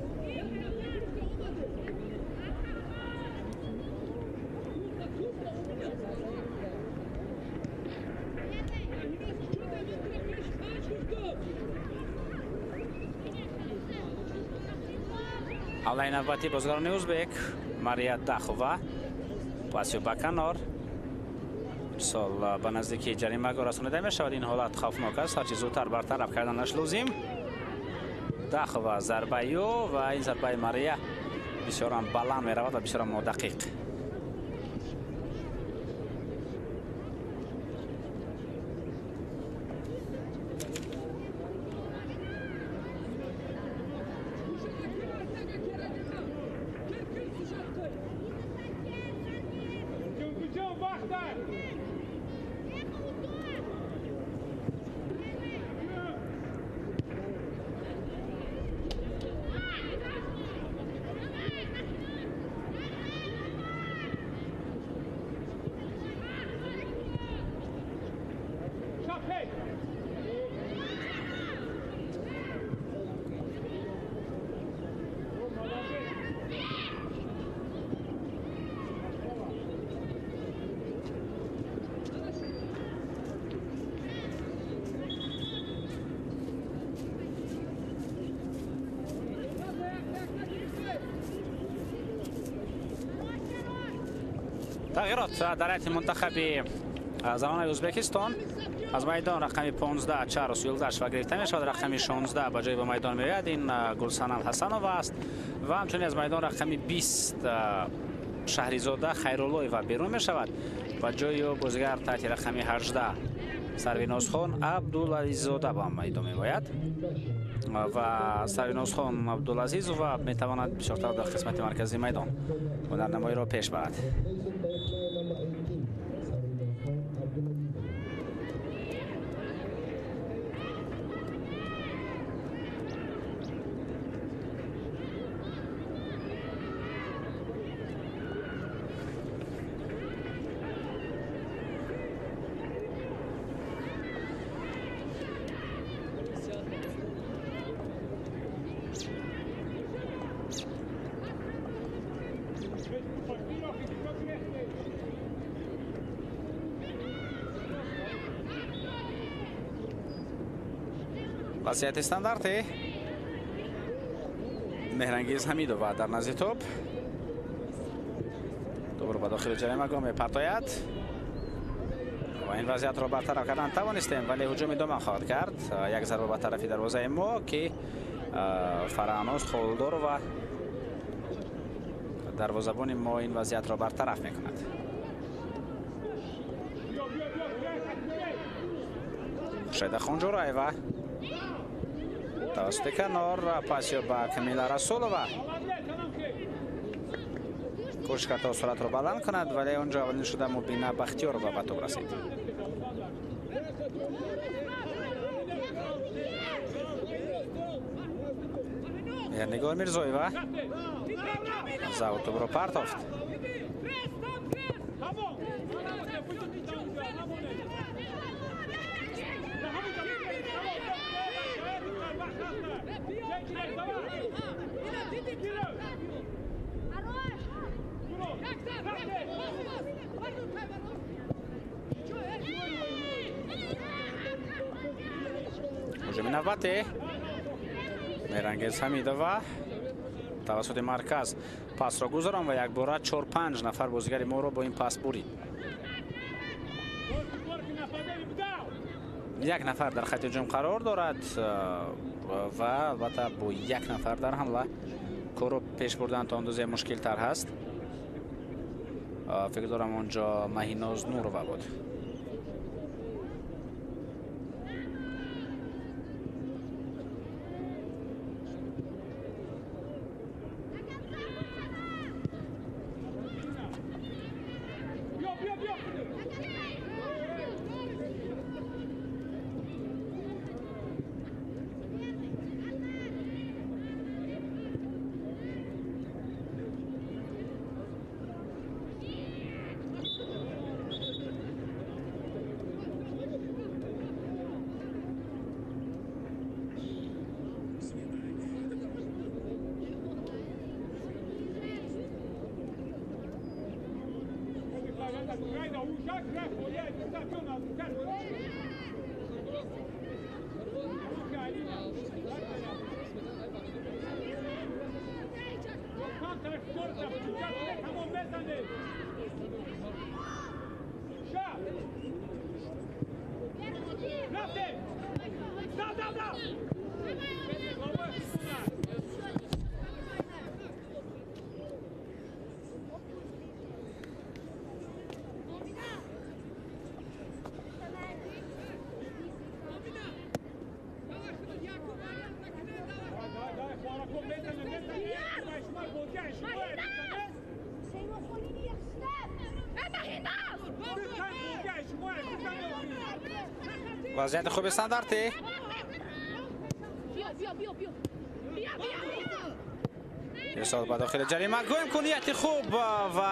ҳамлаи навбатии бозигарони ӯзбек, Мария Дахова, пасиё ба канор, мисол ба наздикии ҷаримагоҳ расонида мешавад. Ин ҳолат хавфнок аст, ҳарчи зудтар бартараф карданаш лозим. Дахова зарбаи ӯ ва ин зарбаи Мария бисёрам баланд меравад ва бисёрам нодақиқ. Тағйирот дар ҳайати мунтахаби занони Ӯзбекистон. Аз майдон рақами 15 Чарлз Юлдашева гирифта мешавад, рақами 16 ба ҷои ба майдон меояд, ин Гулсанам Ҳасанова аст ва ҳамчунин аз майдон рақами 20 Шаҳризода Хайруллоева берун мешавад ва ҷои ӯ бозигар таҳти рақами 18 Сарвинозхон Абдулазиззода ба майдон меояд ва Сарвинозхон Абдулазизова метавонад бисёртар дар қисмати марказии майдон ҳунарнамоиро пеш барад. Вазъияти стандарти Меҳрангиз Ҳамидова дар назди топ топро ба дохили ҷаримагоҳ мепартояд ва ин вазъиятро бартараф кардан тавонистем, вале ҳуҷум идома хоҳад кард. Як зарба ба тарафи дарвозаи мо, ки Фараҳноз Холдорова дарвозабони мо ин вазъиятро бартараф мекунад. Хуршеда Хонҷураева тавассути канор пасё ба Камила Расулова кӯшиш кард то суръатро баланд кунад, вале онҷо аввалин шуда Мубина Бахтиёрова ба топ расид. Меҳрнигор Мирзоева зав топро партофт. Ҳуҷуми навбатӣ Меҳрангиз Ҳамидова тавассути марказ пасро гузарон ва якбора 4-5 нафар бозигари моро бо ин пас бурид. Як нафар дар хати ҳуҷум қарор дорад ва албатта бо як нафар дар ҳамла корро пеш бурдан то андозае мушкилтар ҳаст. Фикр дорам онҷо Маҳиноз Нурова буд. Вазъияти хуби стандарти. Ирсол ба дохили ҷаримагоҳ, имконияти хуб ва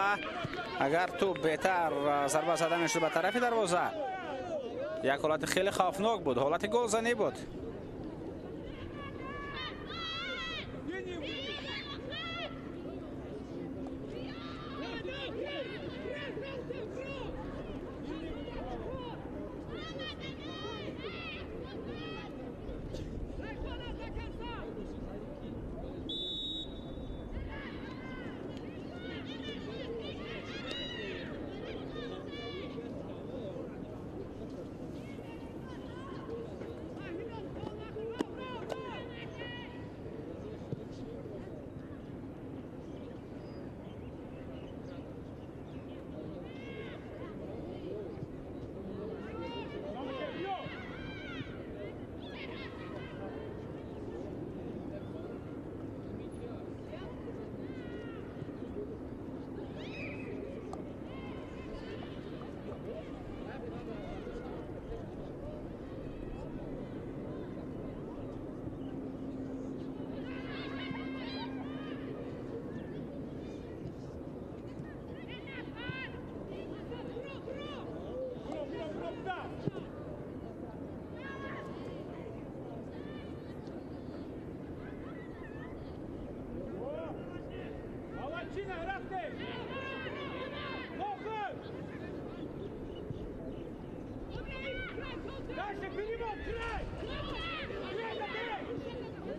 агар тӯб беҳтар зарба зада мешуд ба тарафи дарвоза, як ҳолати хеле хавфнок буд, ҳолати голзанӣ буд.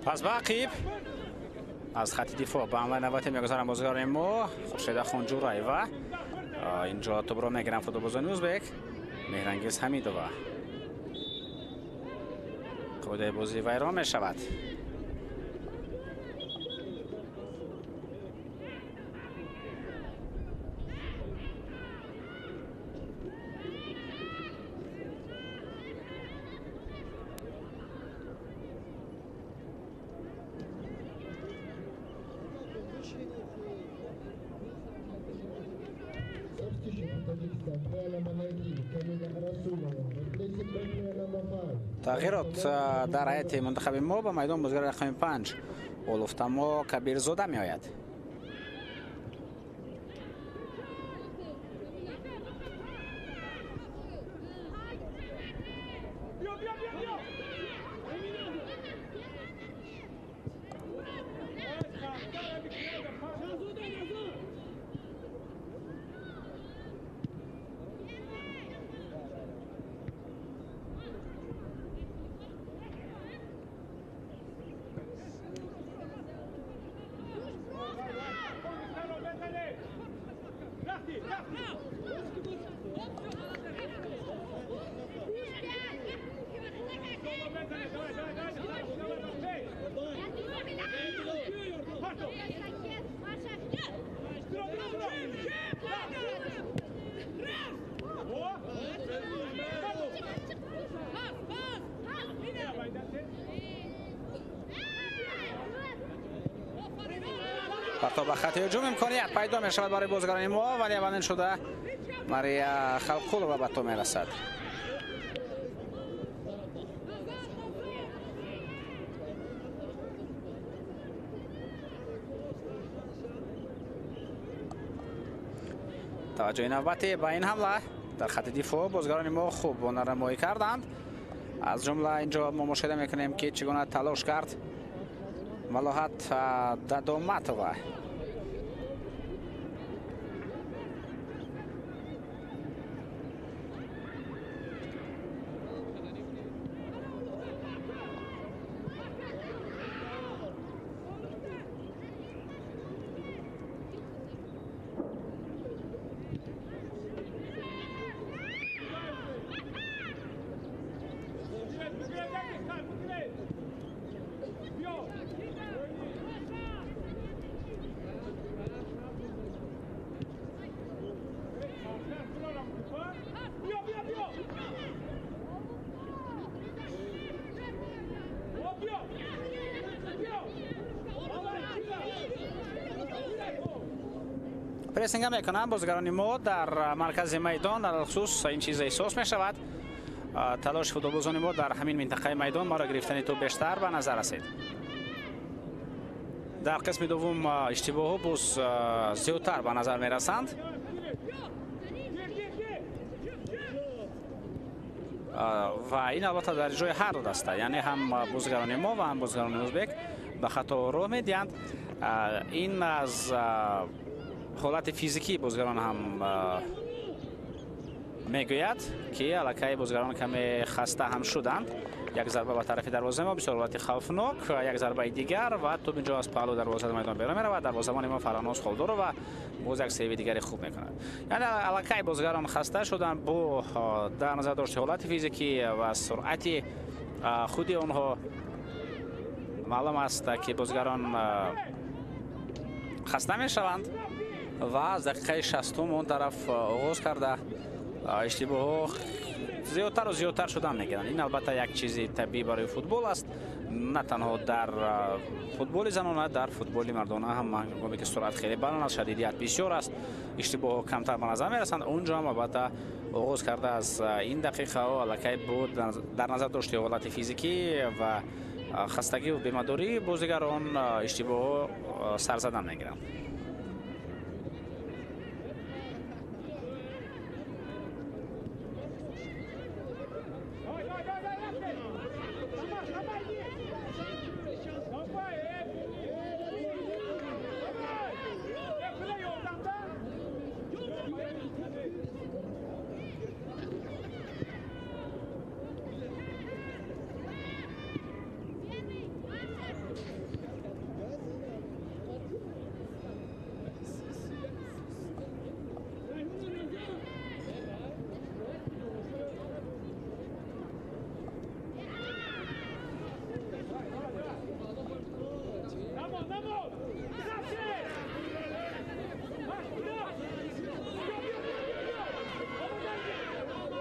Пас ба ақиб аз хати дифоъ ба ҳамлаи навбатӣ мегузаранд бозигарони мо. Хуршеда Хонҷураева инҷо тӯбро мегиранд футболбозони ӯзбек. Меҳрангиз Ҳамидова. Қоидаи бозӣ вайрон мешавад. Тағйирот дар ҳайати мунтахаби мо ба майдон бозигари рақами 5 Олуфтамо Кабирзода меояд. Партоб ба хати ҳуҷум имконият пайдо мешавад барои бозигарони мо, вале аввалин шуда Мария Халқулова ба тӯб мерасад. Таваҷҷӯҳи навбатӣ ба ин ҳамла дар хати дифоъ бозигарони мо хуб ҳунарнамоӣ карданд. Аз ҷумла инҷо мо мушоҳида мекунем, ки чӣ гуна талош кард Малоҳат Дадоматова. Прессинга мекунанд бозигарони мо дар маркази майдон. Алалхусус ин чиз эҳсос мешавад. Талоши футболбозони мо дар ҳамин минтақаи майдон барои гирифтани тӯб бештар ба назар расид. Дар қисми дуввум иштибоҳҳо боз зиёдтар ба назар мерасанд. Ва ин албатта дар ҷои ҳар ду даста, яъне ҳам бозигарони мо ва ҳам бозигарони ӯзбек ба хато роҳ медиҳанд. Ин аз ҳолати физикии бозигарон ҳам мегӯяд, ки аллакай бозигарон каме хаста ҳам шуданд. Як зарба ба тарафи дарвозаи мо, бисёр ҳолати хавфнок, як зарбаи дигар ва тӯб инҷо аз паҳлӯ дарвозаи майдон берун меравад. Дарвозабони мо Фараноз Холдорова боз як сейви дигари хуб мекунад. Яъне аллакай бозигарон хаста шуданд бо дар назар дошти ҳолати физикӣ ва суръати худи онҳо. Маълум аст, ки бозигарон хаста мешаванд ва аз дақиқаи 60 он тараф оғоз карда иштибоҳҳо зиёдтару зиёдтар шудан мегиранд. Ин албатта як чизи табиӣ барои футбол аст. На танҳо дар футболи занона, дар футболи мардона ҳам ҳангоме ки суръат хеле баланд аст, шадидият бисёр аст, иштибоҳҳо камтар ба назар мерасанд. Онҷо ҳам албатта оғоз карда аз ин дақиқаҳо аллакай буд дар назар дошти ҳолати физикӣ ва хастагӣ ва бемадории бозигарон иштибоҳҳо сар задан мегиранд.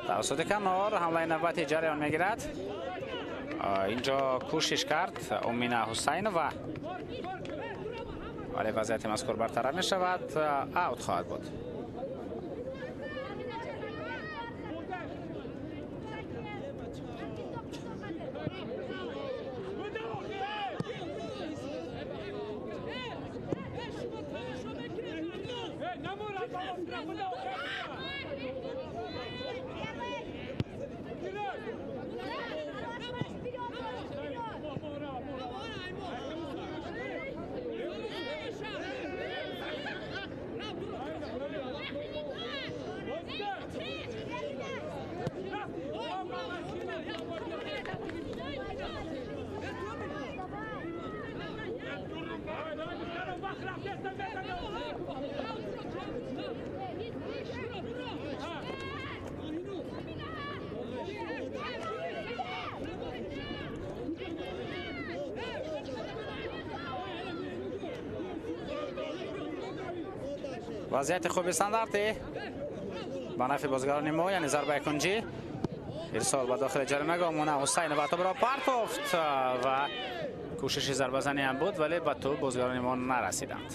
توسط کنار حمله نوبتی جریان میگیرد. اینجا کوشش کرد امینه حسینova، ولی وضعیت مذکور برطرف می شود. اوت خواهد بود. وضعیت خوب استاندارد به نفع بازیگران ما، یعنی ضربه کنجی. ارسال به داخل جریمه گاه مونا حسین و توپ را پرتافت و کوشش ضربه زنی هم بود، ولی به توپ بازیگران ما نرسیدند.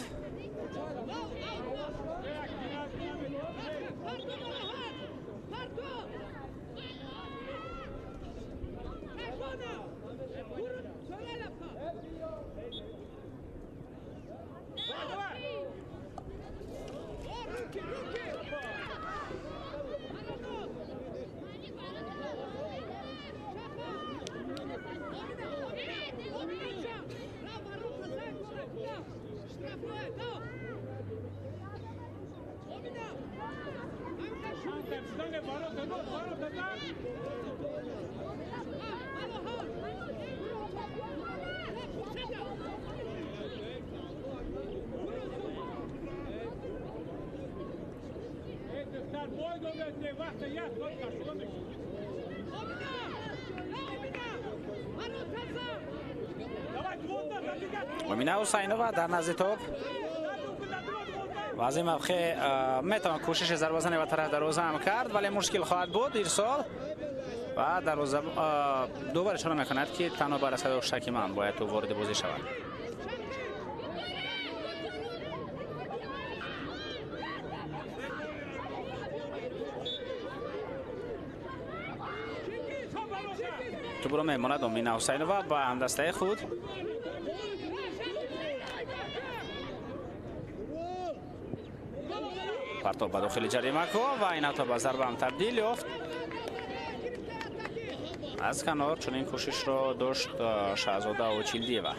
امینه حسینova در نزد توپ و از این موقع میتوان کوشش ضربه زنی به طرف دروازه هم کرد، ولی مشکل خواهد بود. ارسال و دروازه دوباره اشاره میکند که تنها بر اثر شکیمان باید تو وارد بازی شود. توپ را میماند امینه حسینova با همدسته خود. پرتاب به داخل جریمه و این حتی به ضربه هم تبدیل یافت. از کنار چنین کوشش را داشت شهزاده و چیلدیوا.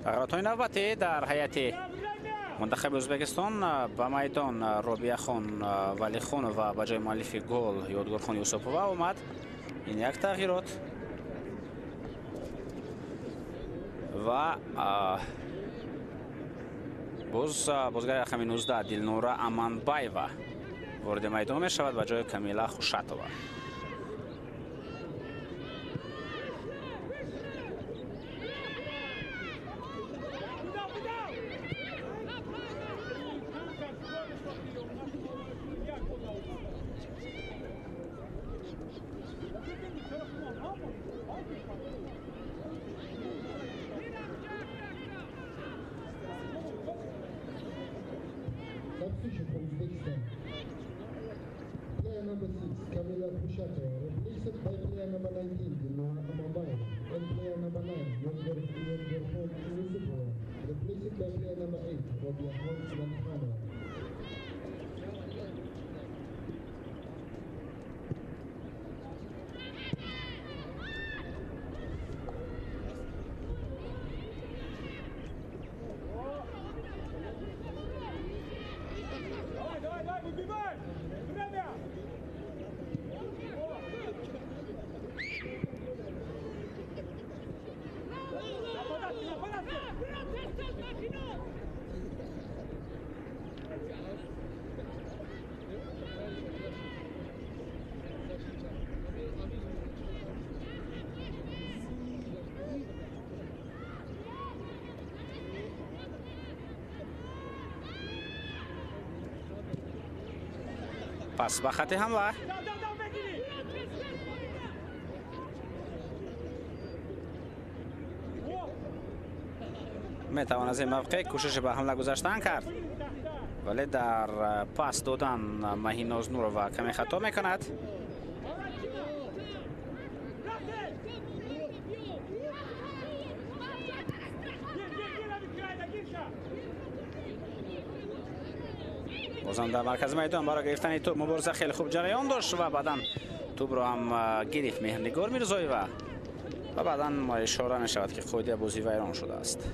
تغییرات‌های نوبتی در هیئت منتخب ازبکستان به میدان ربیع خان ولی خان و به جای مؤلف گل یادگار خان یوسفova آمد. این یک تغییرات و باز بازیگر رقم 19 دلنورا امانبایوا وارد میدان می شود به جای کمیلا خوشاتova. Substitution for Uzbekistan. Player number 6, Kamila Kushatova, replaced by player number 19, Dinora Amanbayeva, and player number 9, Yodgorkhon Yusupova, replaced by player number 8, Robiakhon Valikhanova. پس به خط حمله. میتوان از این موقع کوشش به حمله گذاشتن کرد، ولی در پاس دادن مهیناز نورova کمی خطا میکند. بازم در مرکز میدان برای گرفتن توپ مبارزه خیلی خوب جریان داشت و بعدا توپ رو هم گرفت مهرنگار میرزایeva و بعدا اشاره می شود که قاعده بازی ویران شده است.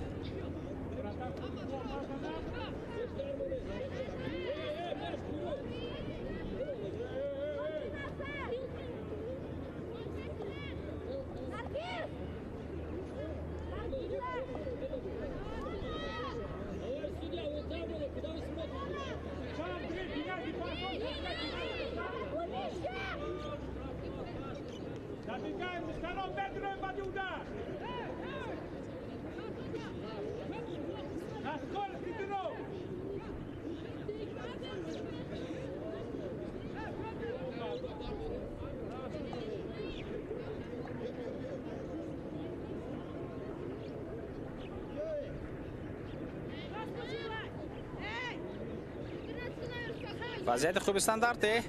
وضعیت خوب استاندارده.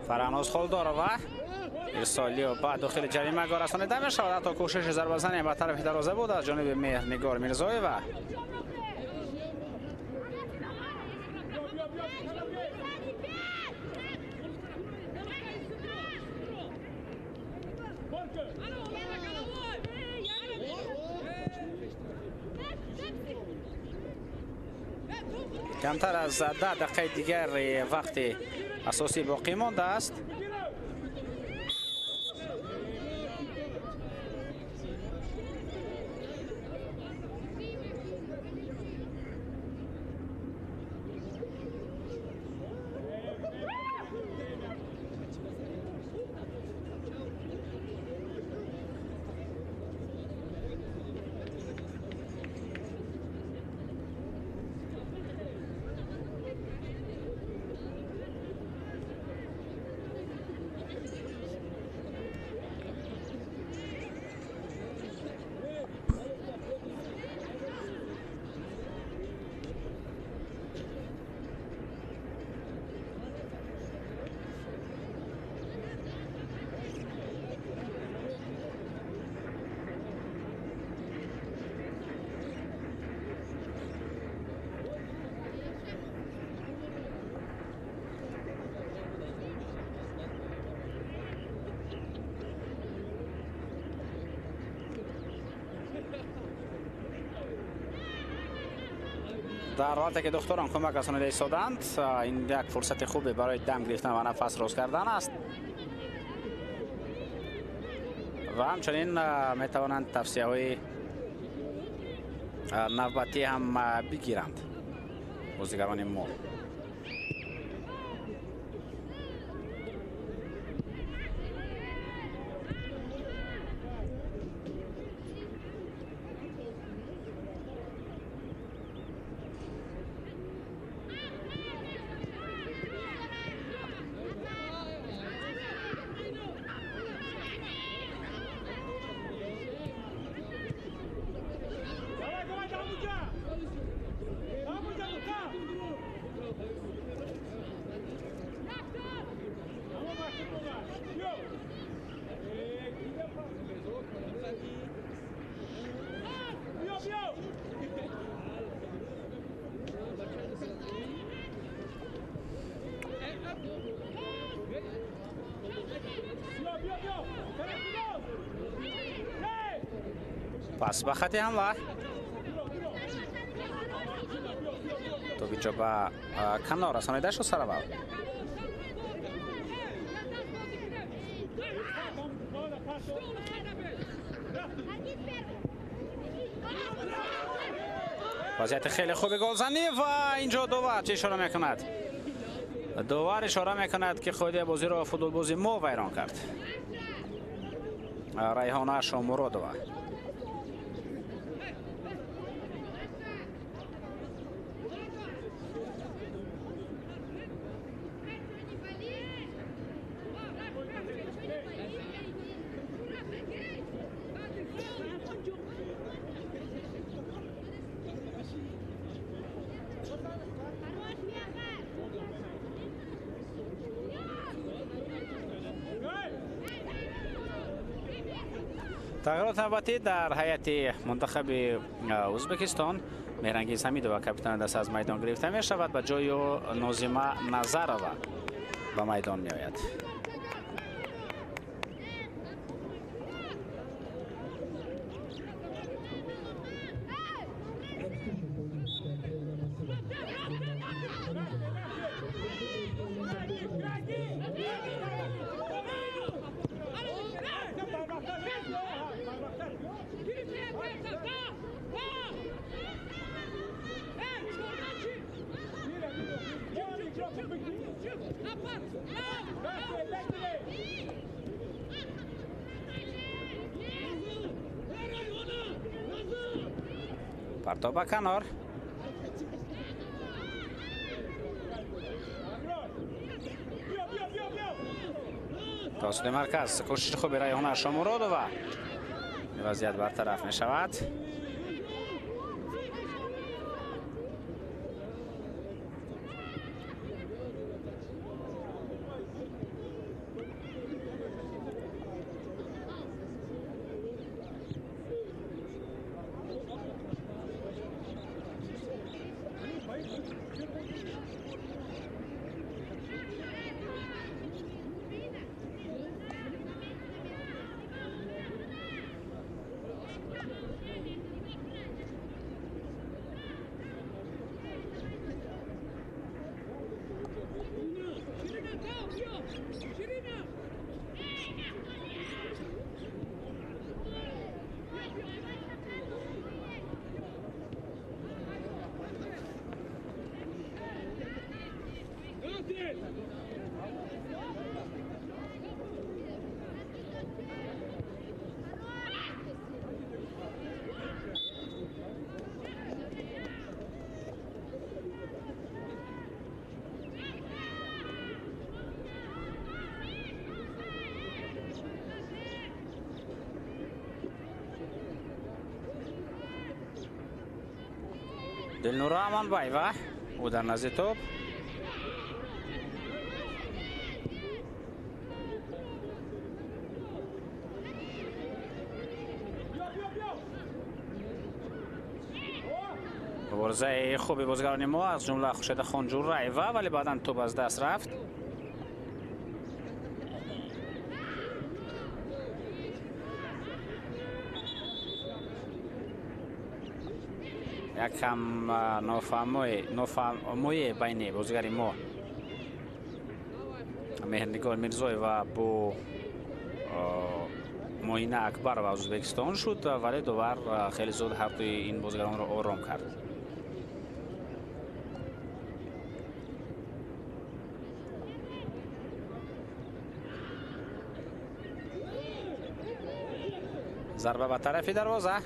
فرانوز خولدارova ارسالی و بعد داخل جریمه گاه رسانیده می شود. حتی کوشش ضربه زنی به طرف دروازه بود از جانب مهرنگار میرزایeva. کمتر از 10 دقیقه دیگر وقت اساسی باقی مانده است. در حالتی که دختران کمک رسانیده ایستادند، این یک فرصت خوبی برای دم گرفتن و نفس راز کردن است و همچنین می توانند توصیه های نوبتی هم بگیرند بازیگران ما. Пас ба хати ҳамла. Топ инҷо ба канор расонида шуд сараввал. Вазъияти хеле хуби голзанӣ ва инҷо довар чӣ ишора мекунад? Довар ишора мекунад, ки қоидаи бозиро футболбози мо вайрон кард. Райҳона Шомуродова. Тағйирот навбатӣ дар ҳайати мунтахаби Ӯзбекистон. Меҳрангиз Ҳамидова, капитани даста, аз майдон гирифта мешавад, ба ҷои ӯ Нозима Назарова ба майдон меояд. Партоб ба канор. Тавассути марказ кӯшиши хуби Райҳона Шомуродова. Вазъият бартараф мешавад. Дилнура Амонбаева, ӯ дар назди топ. Муборизаи хуби бозигарони мо, аз ҷумла Хуршеда Хонҷураева, вале баъдан топ аз даст рафт. Якам нофаҳмои байни бозигари мо Меҳрнигор Мирзоева бо Моина Акбарова аз Ӯзбекистон шуд, вале довар хеле зуд ҳардуи ин бозигаронро ором кард. Зарба ба тарафи дарвоза.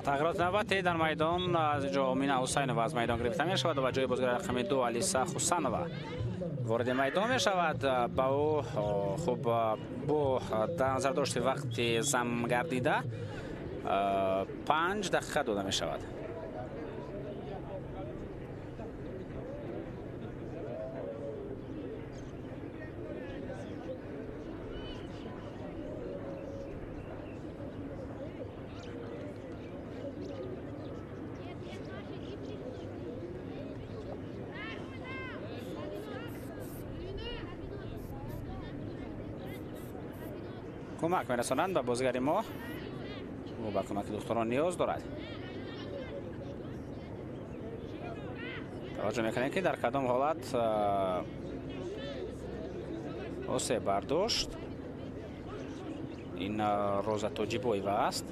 Тағйироти навбатӣ дар майдон аз ҷо Омина Ҳусайнова аз майдон гирифта мешавад ва ҷои бозигари рақами 2 Алиса Хусанова вориди майдон мешавад. Ба ӯ хуб бо дар назар дошти вақти зам гардида 5 дақиқа дода мешавад. Кӯмак мерасонанд ба бозигари мо. Ӯ ба кӯмаки духтурон ниёз дорад. Таваҷҷӯҳ мекунем, ки дар кадом ҳолат осеб бардошт. Ин Роза Тоҷибоева аст.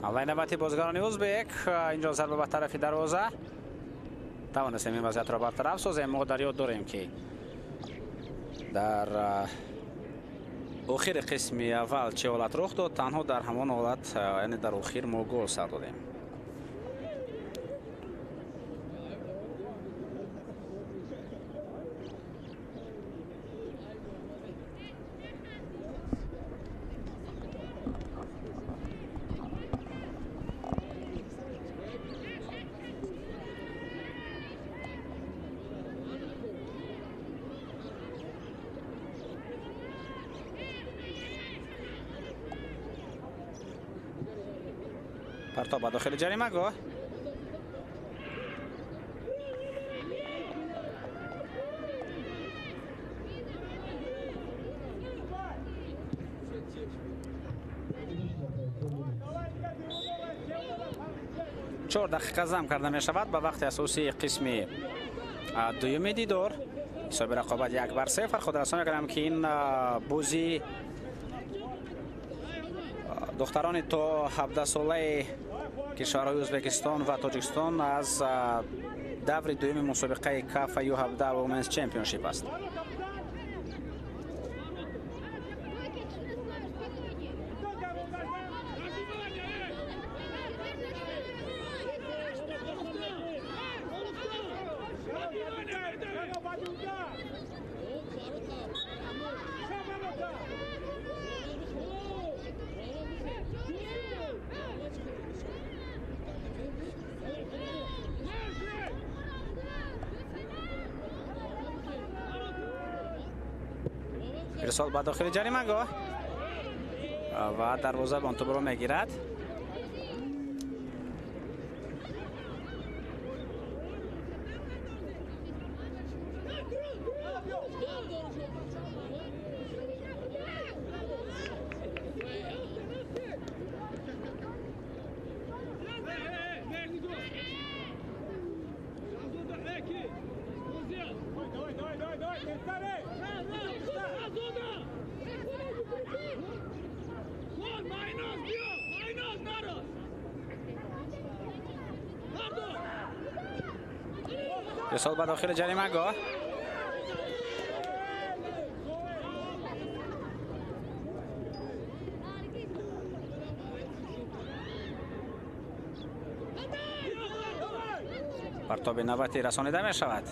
Аввали навбати бозигарони ӯзбек инҷо зарба ба тарафи дарвоза. Тавонистем ин вазъиятро бартараф созем. Мо дар ёд дорем, ки дар охири қисми аввал чӣ ҳолат рух дод. Танҳо дар ҳамон ҳолат, яъне дар охир мо гол сар додем. Партоб ба дохили ҷаримагоҳ. Чор дақиқа зам карда мешавад ба вақти асосии қисми дуюми дидор. Ҳисоби рақобат 1-0. Худрасонӣ мекунам, ки ин бозӣ духтарони то 17 солаи кишварҳои Ӯзбекистон ва Тоҷикистон аз даври дуюми мусобиқаи КАФА Ю17 Women's Championship аст. Ирсол ба дохили ҷаримагоҳ ва дарвозабон тӯбро мегирад. Ирсол ба дохили ҷаримагоҳ. Партоби навбатӣ расонида мешавад.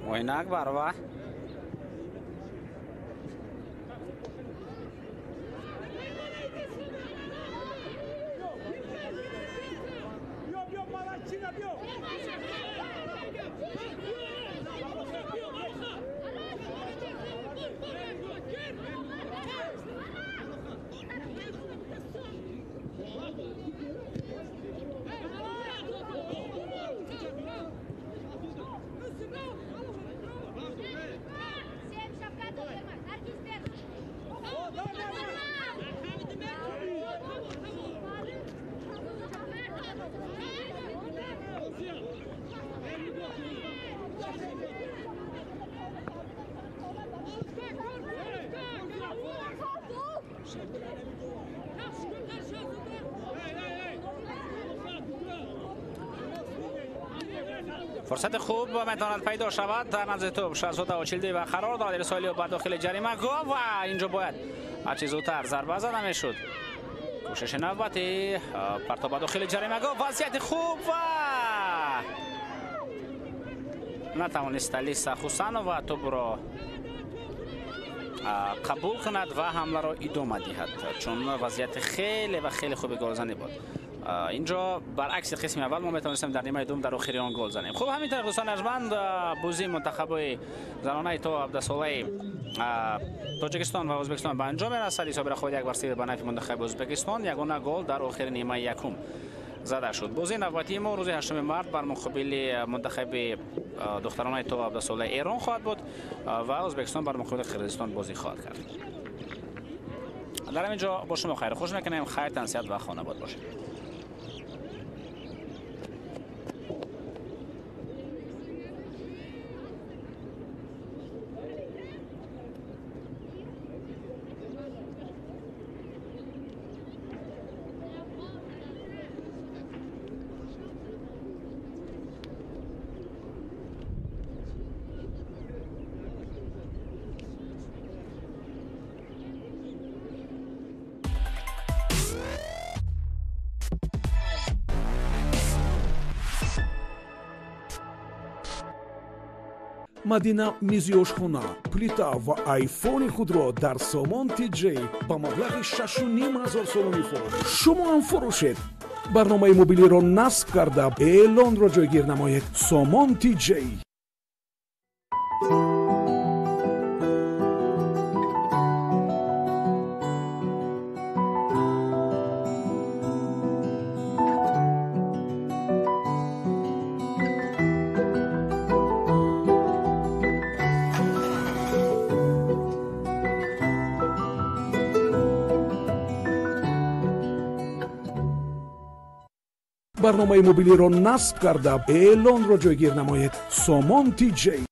Моина Акбарова. فرصت خوب میتواند پیدا شود در نزد توپ شهزاده آچیلدی و قرار داد ارسالی به داخل جریمه گاه و اینجا باید هرچه زودتر ضربه زده میشد. کوشش نوبتی پرتاب به داخل جریمه گاه، وضعیت خوب و نتوانست الیسا خوسانova توپ را قبول کند و حمله را ادامه دهد، چون وضعیت خیلی و خیلی خوب گلزنی بود. اینجا برعکس قسم اول ما میتونستیم در نیمه دوم در آخر آن گل زنیم. خب همینطور دوستان ارجمند، بازی منتخب زنانه تا 17 ساله تاجیکستان و ازبکستان به انجام رسید. حساب خود 1-0 به نفع منتخب ازبکستان، یگانه گل در آخر نیمه یکم زده شد. بازی نوبتی ما روز 8 مارس بر مقابل منتخب دخترانه تا 17 ساله ایران خواهد بود و ازبکستان بر مقابل قرقیزستان بازی خواهد کرد. در اینجا با شما خیر خوش میکنیم. خیر، تنصیحت و خانه باشید. Мадина мизи ошхона, плита ва айфони худро дар Сомон Тиҷей ба маблағи 6,5 ҳазор сомонӣ фурӯшт. Шумо ҳам фурӯшед. Барномаи мобилиро насб карда, эълонро ҷойгир намоед. Сомон Тиҷей. Барномаи мобилиро насб карда, эълонро ҷойгир намоед. Сомон Тиҷей.